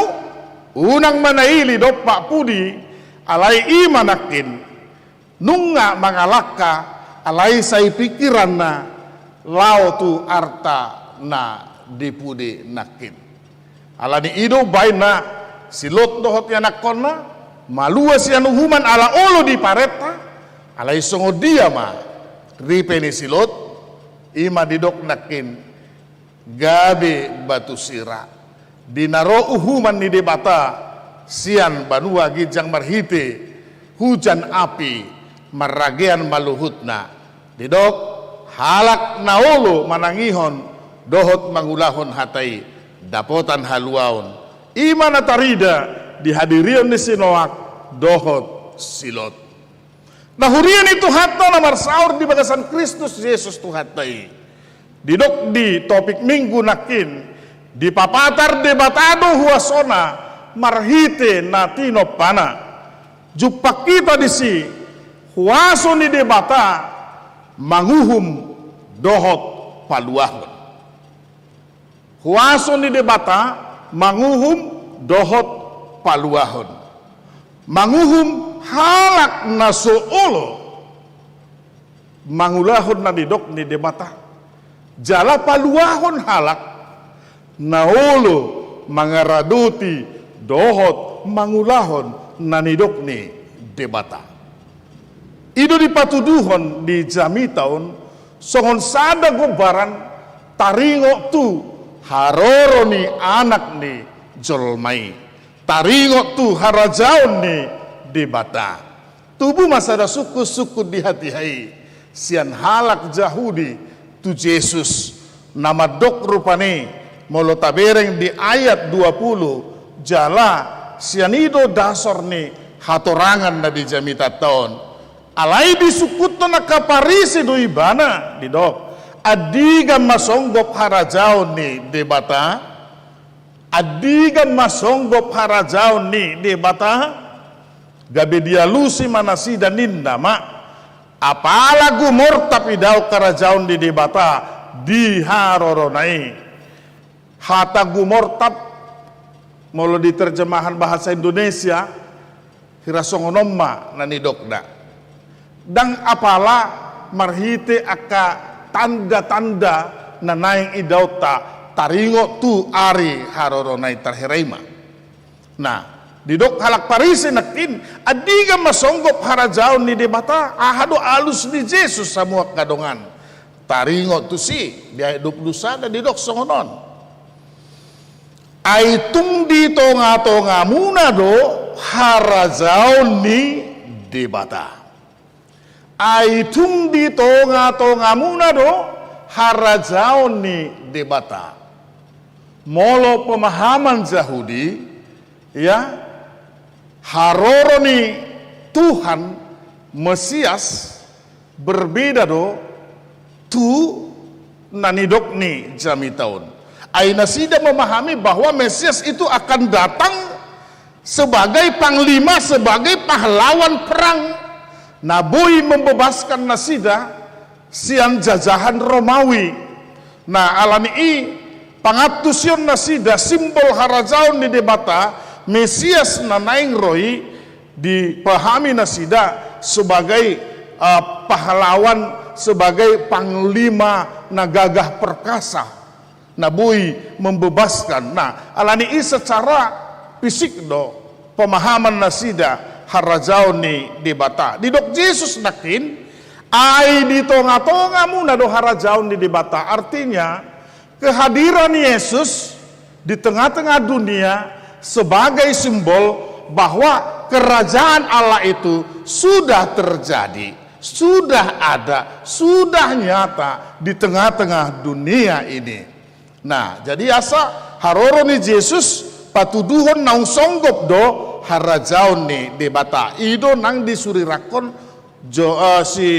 unang ma na ili dompak pudi, alai i ma nangkin. Nunga mangalangka, alai sai pingkiranna laho tu arta na di pudi nangkin. Alani i do baen na si Lot dohot ianakhonna malua sian uhuman ala olo diparenta, alai songon dia ma ripe ni si Lot? I ma didok nangkin gabe batu sira. Di na ro uhuman ni Debata sian banua ginjang marhite hujan api marragean ma luhutna, didok halak na olo manangihon dohot mangulahon hata i dapotan haluaon. I ma na tarida di hadirion ni si Noak dohot si Lot. Na huria ni Tuhanta na marsaor di bagasan Kristus Jesus Tuhanta i, didok di topik Minggu nangkin, dipapatar Debata do huasona marhite na tinompana. Jumpang hita disi huaso ni Debata manguhum dohot paluahon. Huaso ni Debata manguhum dohot paluahon. Manguhum halak na so olo mangulahon na nidok ni Debata, jala paluahon halak na olo mangaradoti dohot mangulahon na nidok ni Debata. I do dipatuduhon di jamita on songon sada gombaran taringot tu haroro ni Anak ni jolma i, taringot tu harajaon ni Debata. Tubu ma sada sungkunsungkun di hatiha i sian halak Jahudi tu Jesus, na mandok rupani, molo tabereng di ayat dua pulu, jala sian i do dasor ni hatorangan na di jamitanta on. Alai disungkunhon angka Parise do ibana, didok, Andigan ma songgop harajaon ni Debata, andigan ma songgop harajaon ni Debata, gabe dialusi ma nasida ninna ma, apala gumortap idaon harajaon ni Debata di harorona i. Hata gumortap, molo di terjemahan bahasa Indonesia, hira songon on ma na nidokna. Ndang apala marhite angka tanda-tanda na naeng idaonta taringot tu ari harorona i, tarhira i ma. Nah, didok halak Parise nangkin, andigan ma songgop harajaon ni Debata, aha do alus ni Jesus hamu angka dongan? Taringot tusi, di ayat dua puluh sada didok songon on. Ai tung di tonga-tongamuna do harajaon ni Debata. Ai tung di tonga-tongamuna do harajaon ni Debata. Molo pemahaman Jahudi, ya, haroro ni Tuhan, Mesias, berbeda do tu na nidok ni jamita on. Ai nasida memahami bahwa Mesias itu akan datang sebagai panglima, sebagai pahlawan perang, na boi membebaskan nasida sian jajahan Romawi. Nah, alani i pangantusion nasida simbol harajaon ni Debata, Mesias na naeng ro i, dipahami nasida sebagai, eh, pahlawan, sebagai panglima na gagah perkasa, na boi membebaskan. Nah, alani i secara fisik do pemahaman nasida harajaon ni Debata. Didok Jesus nangkin, ai di tonga-tongamuna do harajaon ni Debata. Artinya, kehadiran Yesus di tengah-tengah dunia sebagai simbol bahwa kerajaan Allah itu sudah terjadi, sudah ada, sudah nyata di tengah-tengah dunia ini. Nah, jadi asa haroro ni Jesus patuduhon naung songgop do harajaon ni Debata. I do nang disurirangkon Jo-, eh, si,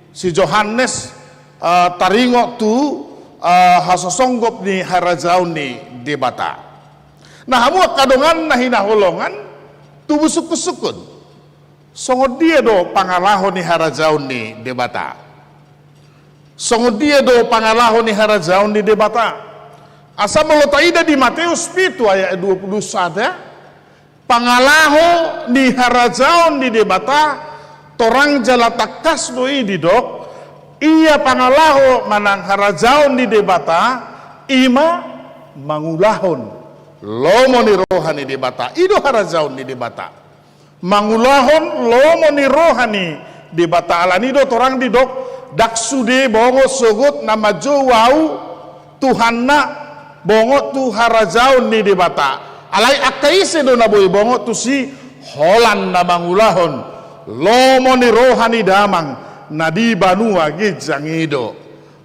si Johannes, eh, taringot tu, eh, hasosonggop ni harajaon ni Debata. Nah, hamu angka dongan na hinaholongan, tubu sungkun-sungkun. Songon dia do pangalaho ni harajaon ni Debata? Songon dia do pangalaho ni harajaon ni Debata? Asa molo taida di Mateus pitu ayat dua puluh sada, pangalaho ni harajaon ni Debata, torang jala tangkas do i didok, ia pangalaho manang harajaon ni Debata, i ma mangulahon lomo ni roha ni Debata. I do harajaon ni Debata. Mangulahon lomo ni roha ni Debata. Alani do torang didok, ndang sude bongot sogot na manjou ahu Tuhanna, bongot tu harajaon ni Debata. Alai angka ise do na boi bongot tusi? Holan na mangulahon lomo ni roha ni Damang na di banua ginjang i do.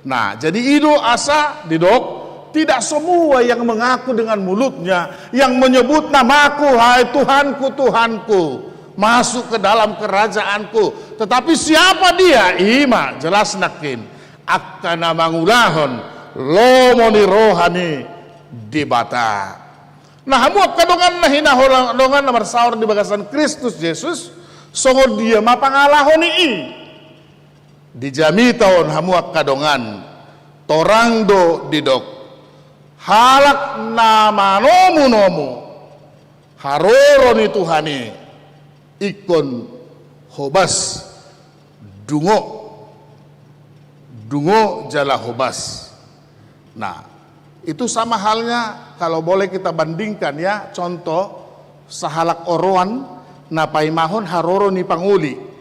Nah, jadi i do asa didok, tidak semua yang mengaku dengan mulutnya, yang menyebut namaku, hai Tuhanku, Tuhanku, masuk ke dalam kerajaanku. Tetapi siapa dia? I ma jelas nangkin, angka na mangulahon lomo ni roha ni Debata. Nah, hamu angka dongan na hinaholongan na marsaor di bagasan Kristus Jesus, songon dia ma pangalaho ni i? Di jamita on hamu angka dongan, torang do didok, halak na manomu-nomu haroro ni Tuhan i, ingkon hobas, dungo, dungo jala hobas. Nah, itu sama halnya kalau boleh kita bandingkan ya, contoh, sahalak oroan na paimahon haroro ni pangoli.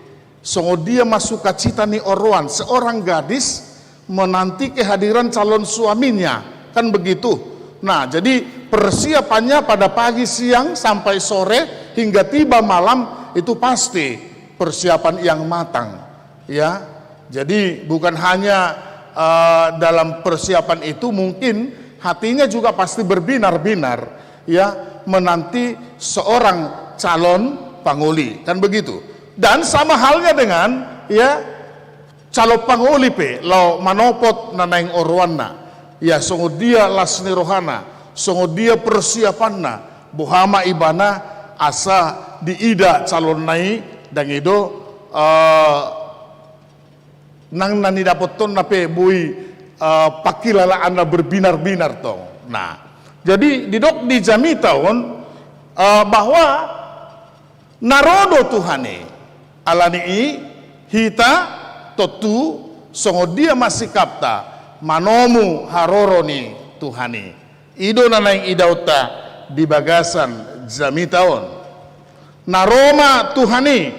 Songon dia ma sukacita ni oroan, seorang gadis menanti kehadiran calon suaminya, kan begitu. Nah, jadi persiapannya pada pagi, siang, sampai sore, hingga tiba malam, itu pasti persiapan yang matang, ya. Jadi bukan hanya, eh, dalam persiapan itu, mungkin hatinya juga pasti berbinar-binar, ya, menanti seorang calon pangoli, kan begitu. Dan sama halnya dengan, ya, calon pangoli pe laho manopot na naeng oroanna. Ia songon dia las ni rohana, songon dia persiapanna, boha ma ibana asa diida calonna i, dang i do, eh, nang na nidapothonna pe boi, eh, pangkilalaanna berbinar-binar tong. Nah, jadi didok di jamita on, eh, bahwa na ro do Tuhan i. Alani i hita tontu songon dia ma sikapta manomu haroro ni Tuhan i. I do na naeng idaonta di bagasan jamita on. Na ro ma Tuhan i,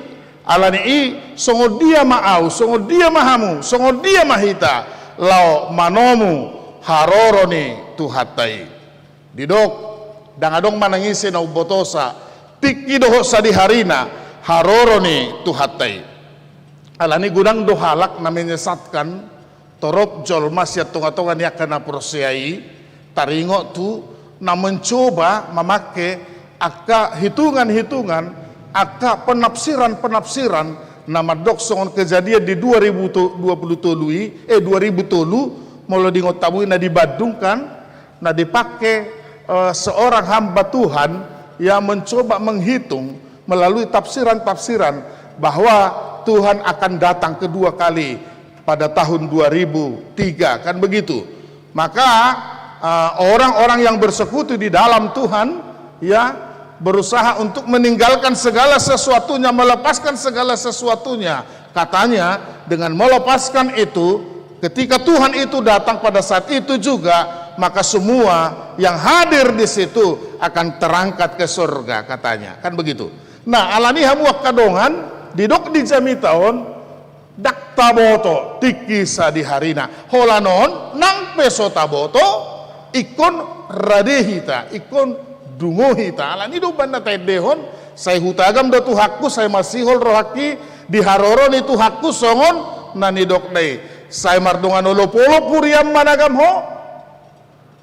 alani i songon dia ma ahu, songon dia ma hamu, songon dia ma hita, laho manomu haroro ni Tuhanta i. Didok, dang adong manang ise na umbotosa, tingki dohot sadiharina, haroro ni Tuhanta i. Alani godang do halak na menyesatkan, torop jolma sian tonga-tonga ni angka na porsea i, taringot tu na mencoba mamangke angka hitungan-hitungan, angka penafsiran-penafsiran, na mandok songon kejadian di dua ribu dua puluh tolu i, eh, dua ribu tolu, molo diingot hamu i na di Bandung kan, na dipake, eh, seorang hamba Tuhan yang mencoba menghitung melalui tafsiran-tafsiran bahwa Tuhan akan datang kedua kali pada tahun dua ribu tiga, kan begitu. Maka, eh, orang-orang yang bersekutu di dalam Tuhan, ya, berusaha untuk meninggalkan segala sesuatunya, melepaskan segala sesuatunya. Katanya, dengan melepaskan itu, ketika Tuhan itu datang pada saat itu juga, maka semua yang hadir di situ akan terangkat ke surga, katanya. Kan begitu. Nah, alani i hamu angka dongan, didok di jamita on, dang taboto tingki sadiharina. Holan on, nang pe so taboto, ingkon rade hita, ingkon dungo hita. Alani i do umbahen na taendehon, sai hutagam do Tuhanku, sai masihol rohangki di haroro ni Tuhanku songon na nidokna i. Sai mardongan olopolop huriaM managam Ho.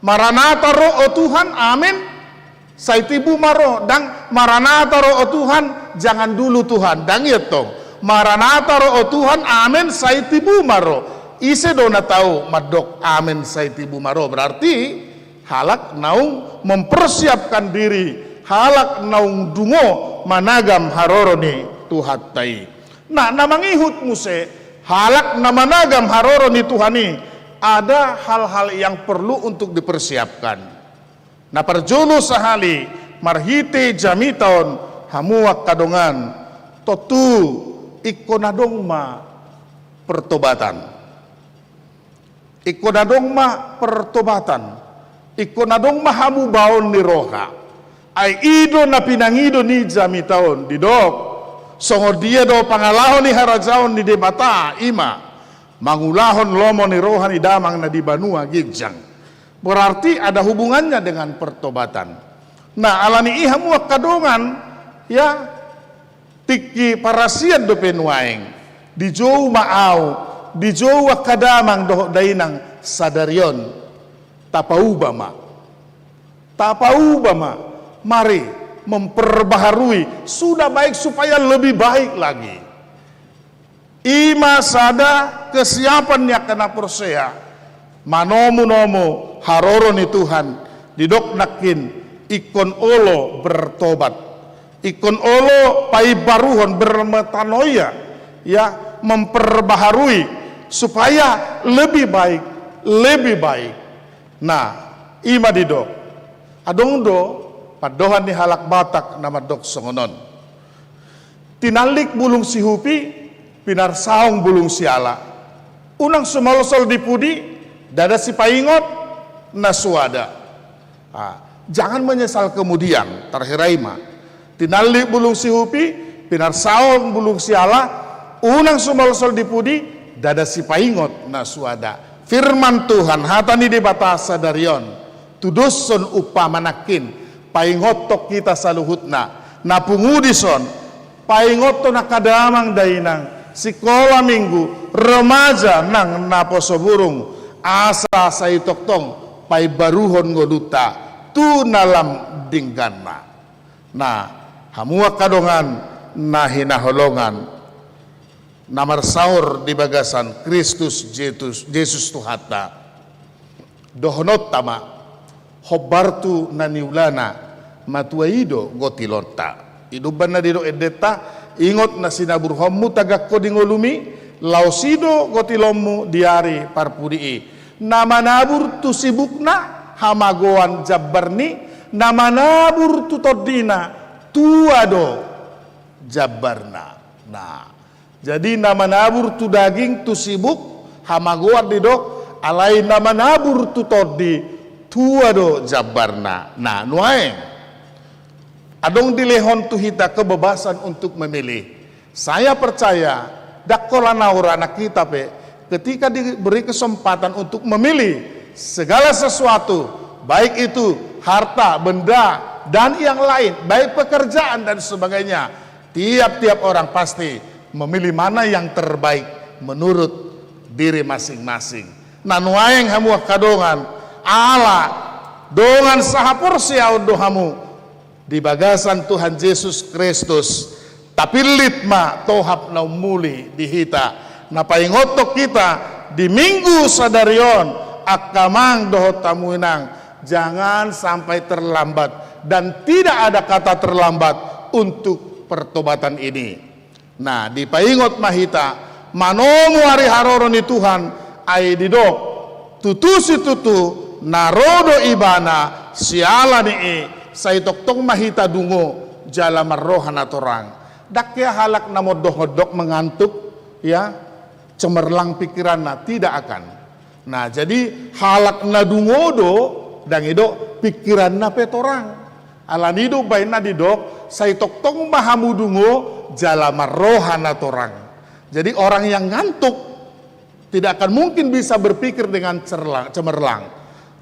Maranata ro o Tuhan, amen. Sai tibu ma ro, dang Maranata ro o Tuhan, jangan dulu Tuhan, dang i tong. Maranata ro o Tuhan, amen, sai tibu ma ro. Ise do na tau mandok amen sai tibu ma ro? Berarti halak naung mempersiapkan diri, halak naung dungo managam haroro ni Tuhanta i. Nah, na mangihut muse, halak na managam haroro ni Tuhan i, ada hal-hal yang perlu untuk dipersiapkan. Na parjolo sahali, marhite jamita on, hamu angka dongan, tontu ingkon adong ma pertobatan. Ingkon adong ma pertobatan. Ingkon adong ma hamubaon ni roha. Ai i do na pinangido ni jamita on, didok, songon dia do pangalaho ni harajaon ni Debata, i ma mangulahon lomo ni roha ni Damang na di banua ginjang. Berarti ada hubungannya dengan pertobatan. Nah, alani i hamu angka dongan, ya, tingki parasian dope nuaeng, dijou ma ahu, dijou angka damang dohot dainang sadari on, tapauba ma. Tapauba ma, mari memperbaharui, sudah baik supaya lebih baik lagi. I ma sada kesiapan ni angka na porsea, manomu-nomu haroro ni Tuhan, didok nangkin ingkon olo bertobat. Ingkon olo paimbaruhon, bermetanoia, ya, memperbaharui supaya lebih baik, lebih baik. Nah, i ma didok. Adong do pandohan ni halak Batak na mandok songon on. Tinallik bulung sihupi, pinarsaong bulung siala. Unang sumalsol di pudi, ndada sipaingot na suada. Ah, jangan menyesal kemudian, terakhir i ma. Tinallik bulung sihupi, pinarsaong bulung siala, unang sumalsol di pudi, ndada sipaingot na suada. Firman Tuhan, hata ni Debata sadari on, tudoshon umpama nangkin, paingothon hita saluhutna, na pungu dison, paingothon angka damang dainang, sikola minggu, remaja nang naposo burung, asa sai tongtong paimbaruhon ngolunta tu na lam dengganna. Nah, hamu angka dongan na hinaholongan, Na marsaor di bagasan Kristus Jesus, Jesus Tuhanta. Dohononta ma, hombar tu na niulana, matua i do gotilonta. I do umbahen na didok endenta, ingot na sinaburhonmu tagak ho di ngolumi, laos i do gotilonmu di ari parpudi i. Na manabur tu sibukna, hamagoan jambarni, na manabur tu tondina, tua do jambarna. Nah, jadi na manabur tu daging, tu sibuk, hamagoan didok, alai na manabur tu tondi, tua do jambarna. Nah, nuaeng. Adong dilehon tu hita kebebasan untuk memilih. Saya percaya, ndang holan ahu, anak hita pe, ketika diberi kesempatan untuk memilih segala sesuatu, baik itu harta, benda, dan yang lain, baik pekerjaan dan sebagainya, tiap-tiap orang pasti memilih mana yang terbaik menurut diri masing-masing. Na nuaeng hamu angka dongan, ala dongan sahaporseaon do hamu di bagasan Tuhan Jesus Kristus, tapillit ma tohap na ummuli di hita. Na paingothon hita di Minggu sadari on, angka amang dohot hamu inang, jangan sampai terlambat, dan tidak ada kata terlambat untuk pertobatan ini. Nah, dipaingot ma hita, manomu ari haroro ni Tuhan, ai didok, tutu situtu, na ro do Ibana, siala ni i, sai tongtong ma hita dungo, jala marroha na torang. Ndang hea halak na mondok-mondok mengantuk, ya, cemerlang pikiranna, tidak akan. Nah, jadi halak na dungo do, ndang i do pikiranna pe torang. Alani do baen na didok, sai tongtong ma hamu dungo, jala marroha na torang. Jadi orang yang ngantuk tidak akan mungkin bisa berpikir dengan cerla-, cemerlang.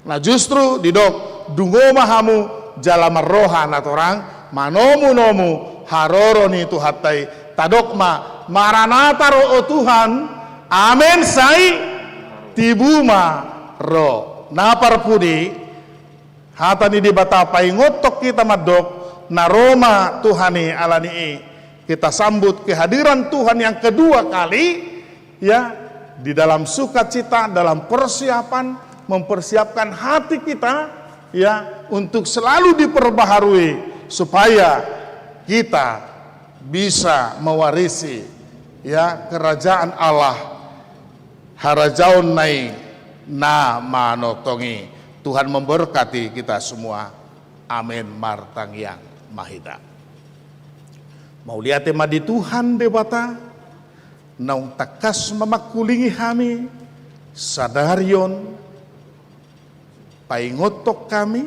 Nah, justru didok, dungo ma hamu, jala marroha na torang, manomu-nomu haroro ni Tuhanta i. Tadok ma, Maranatha ro, o Tuhan, amen, sai tibu ma ro. Na parpudi, hata ni Debata paingothon hita mandok, na ro ma Tuhan i, alani i kita sambut kehadiran Tuhan yang kedua kali, ya, di dalam sukacita, dalam persiapan, mempersiapkan hati kita, ya, untuk selalu diperbaharui supaya kita bisa mewarisi, ya, kerajaan Allah, harajaon na i na manongtong i. Tuhan memberkati kita semua. Amen. Martangiang ma hita. Mauliate ma di Tuhan Debata, naung tangkas mamangkulingi hami sadari on, paingothon hami,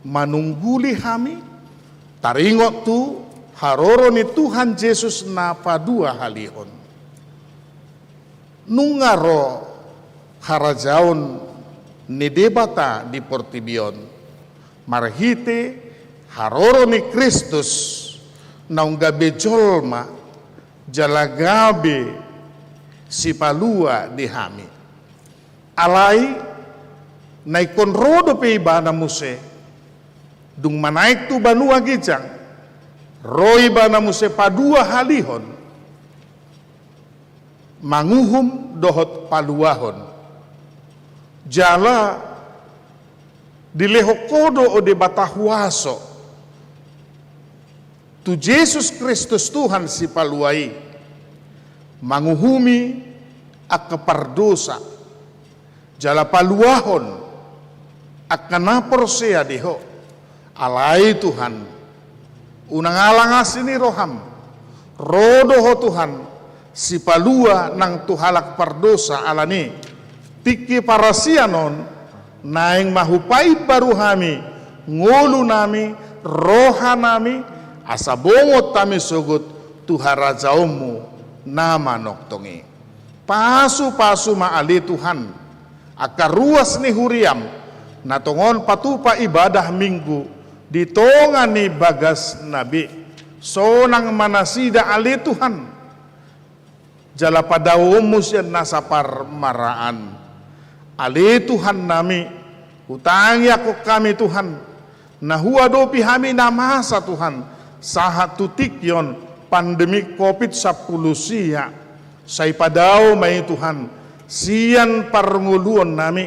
manungguli hami, taringot tu haroro ni Tuhan Jesus na paduahalihon. Nunga ro harajaon ni Debata di portibi on, marhite haroro ni Kristus naung gabe jolma, jala gabe sipalua di hami. Alai, na ingkon ro dope Ibana muse, dung manaek tu banua ginjang, ro Ibana muse paduahalihon, manguhum dohot paluahon. Jala dilehon Ho do, o Debata, huaso tu Jesus Kristus Tuhan Sipalua i, manguhumi angka pardosa, jala paluahon angka na porsea di Ho. Alai Tuhan, unang alang asi ni roham, ro do Ho Tuhan, Sipalua nang tu halak pardosa. Alani i, tingki parasian on, naeng ma hupaimbaru hami ngolunami, rohanami, asa bongot hami sogot tu harajaonmu na manongtong i. Pasupasu ma ale Tuhan angka ruas ni huriam, na tongon patupa ibadah Minggu di tonga ni bagasna be. Sonang ma nasida ale Tuhan, jala padaoonmu sian nasa parmaraan. Ale Tuhannami, hutangiangkon hami Tuhan, na huadopi hami na masa Tuhan, sahat tu tingki on pandemi covid sampulu sia. Sai padao ma i Tuhan, sian parngoluonnami,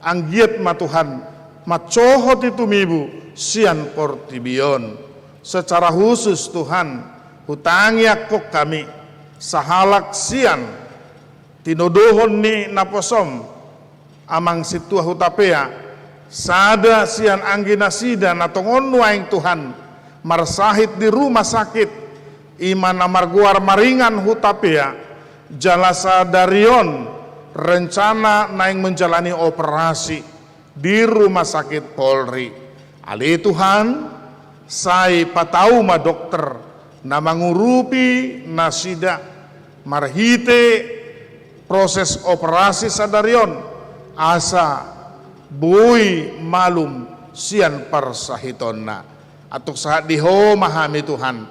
anggiat ma Tuhan, mansohot i tumibu sian portibi on. Secara khusus Tuhan, hutangiangkon hami, sahalak sian tinodohon ni naposom, Amang Sintua Hutapea, sada sian anggi nasida na tongon nuaeng Tuhan, marsahit di rumah sakit, i ma na margoar Maringan Hutapea, jala sadari on rencana naeng menjalani operasi di Rumah Sakit Polri. Ale Tuhan, sai patau ma dokter na mangurupi nasida marhite proses operasi sadari on, asa boi malum sian parsahitonna. Antong sahat di Ho ma hami Tuhan,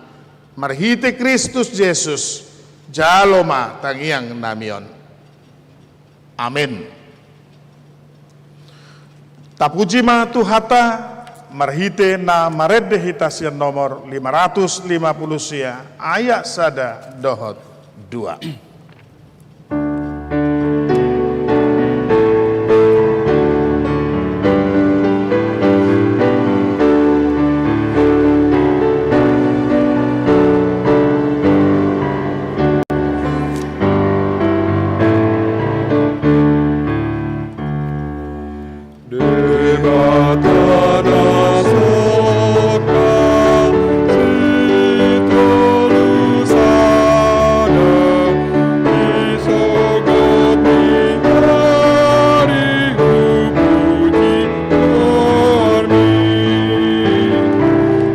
marhite Kristus Jesus, jalo ma tangiangnami on. Amen. Tapuji ma Tuhanta, marhite na marende hita sian nomor lima ratus lima puluh sia, ayat sada dohot dua. Debata na soka sitolu sada, di sogot ni ari hupuji goarmi.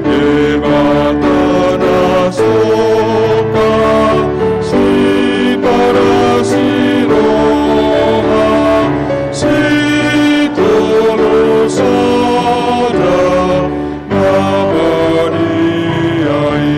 Debata na soka siparasi roha, sitolu sada na badia i.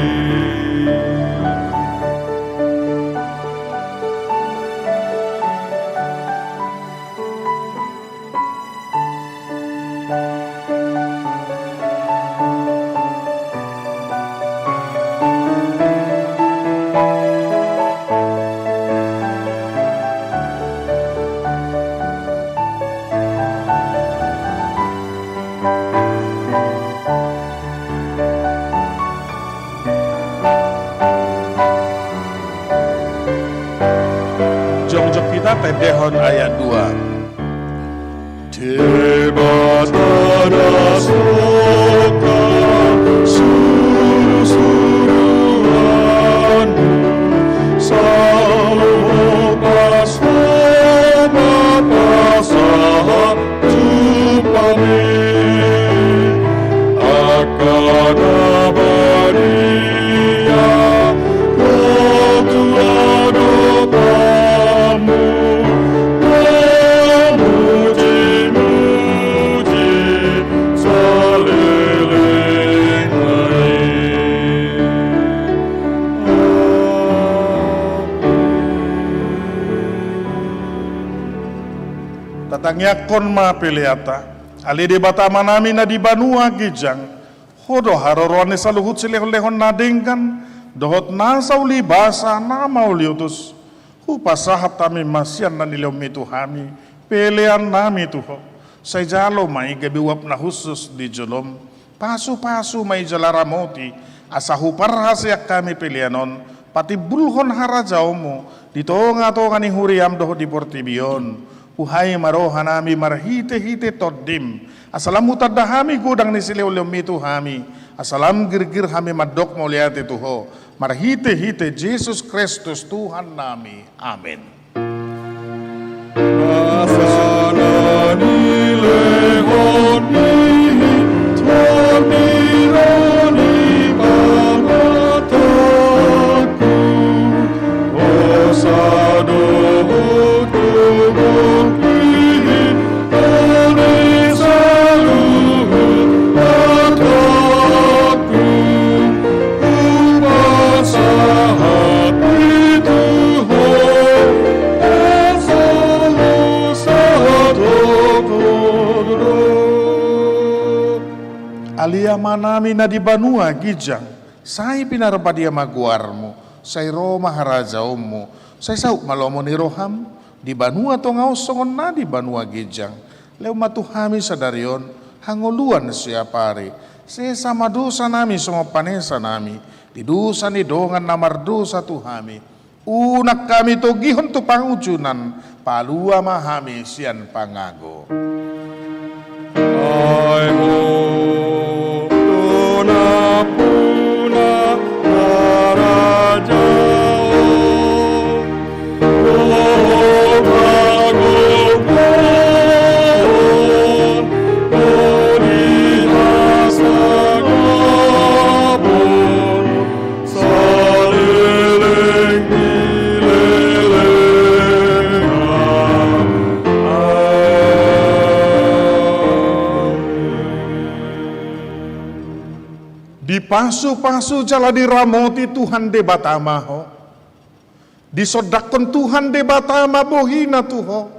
Jongjong hita tendehon ayat dua. Debata na soka surusuruanmu, saur mapasahat jumpangmi, angka na badia ro tu adopanmu, mamujimuji saleleng ni ari. Amen. Tatangiangkon ma peleanta. Ale Debata Amanami na di banua ginjang, Ho do haroroan ni saluhut silehonlehon na denggan dohot nasa ulibasa na mauliutus. Hupasahat hami ma sian na nilehonmi tu hami peleannami tu Ho. Sai jalo ma i gabe uap na hushus di jolom. Pasupasu ma i jala ramoti, asa huparhaseang hami pelean on patimbulhon harajaonmu di tongatonga ni huriam dohot di portibi on. Huhai ma rohanami marhitehite Tondim, asa lam hutanda hami godang ni silehonlehonmi tu hami, asa lam girgir hami mandok mauliate tu Ho, marhitehite Jesus Kristus Tuhannami. Amen. Nasa na nilehonmi, Tondim, ro di pamatangku, hosa do hutugurhi, ro di saluhut hatangku, hupasahat i tu Ho, asa husahat Ho do. Ale Amanami na di banua ginjang, sai pinarbadia ma goarmu. Sai ro ma harajaonmu, sai saut ma lomo ni roham, di banua tonga on songon na di banua ginjang. Lehon ma tu hami sadari on hangoluan siapari. Sesa ma dosa nami songon panesa nami di dosa ni dongan na mardosa tu hami. Unang hami togihon tu pangunjunan, palua ma hami sian pangago. Ai Ho do nampuna, harajaon dohot hagoluan, dohot hasangapon, saleleng ni leleng. Amen. Dipasupasu jala diramoti Tuhan Debata ma ho. Disondangkon Tuhan Debata ma bohina tu ho,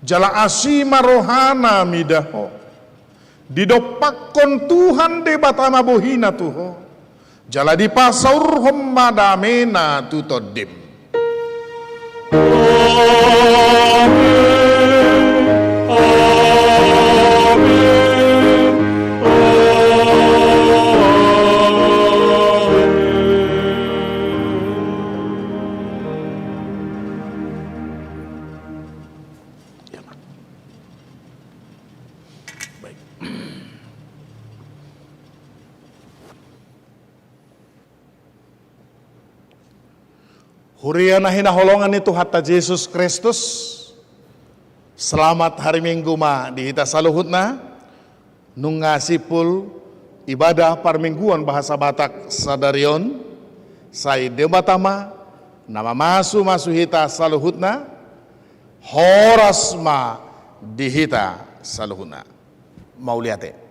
jala asi ma rohana mida ho. Didompakkon Tuhan Debata ma bohina tu ho, jala dipasaurhon ma damena tu tondim. Amen. Amen. Amen. Ya, Mak. Baik. Huria na hinaholongan ni Tuhanta Jesus Kristus, selamat hari Minggu ma di hita saluhutna. Nunga simpul ibadah parmingguan bahasa Batak sadari on, sai Debata ma na mamasumasu hita saluhutna. Horas ma di hita saluhutna. Mauliate.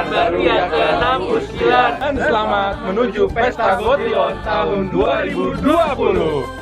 Baru ya ke enam uskilan. Dan selamat menuju Pesta Gotion tahun dua ribu dua puluh.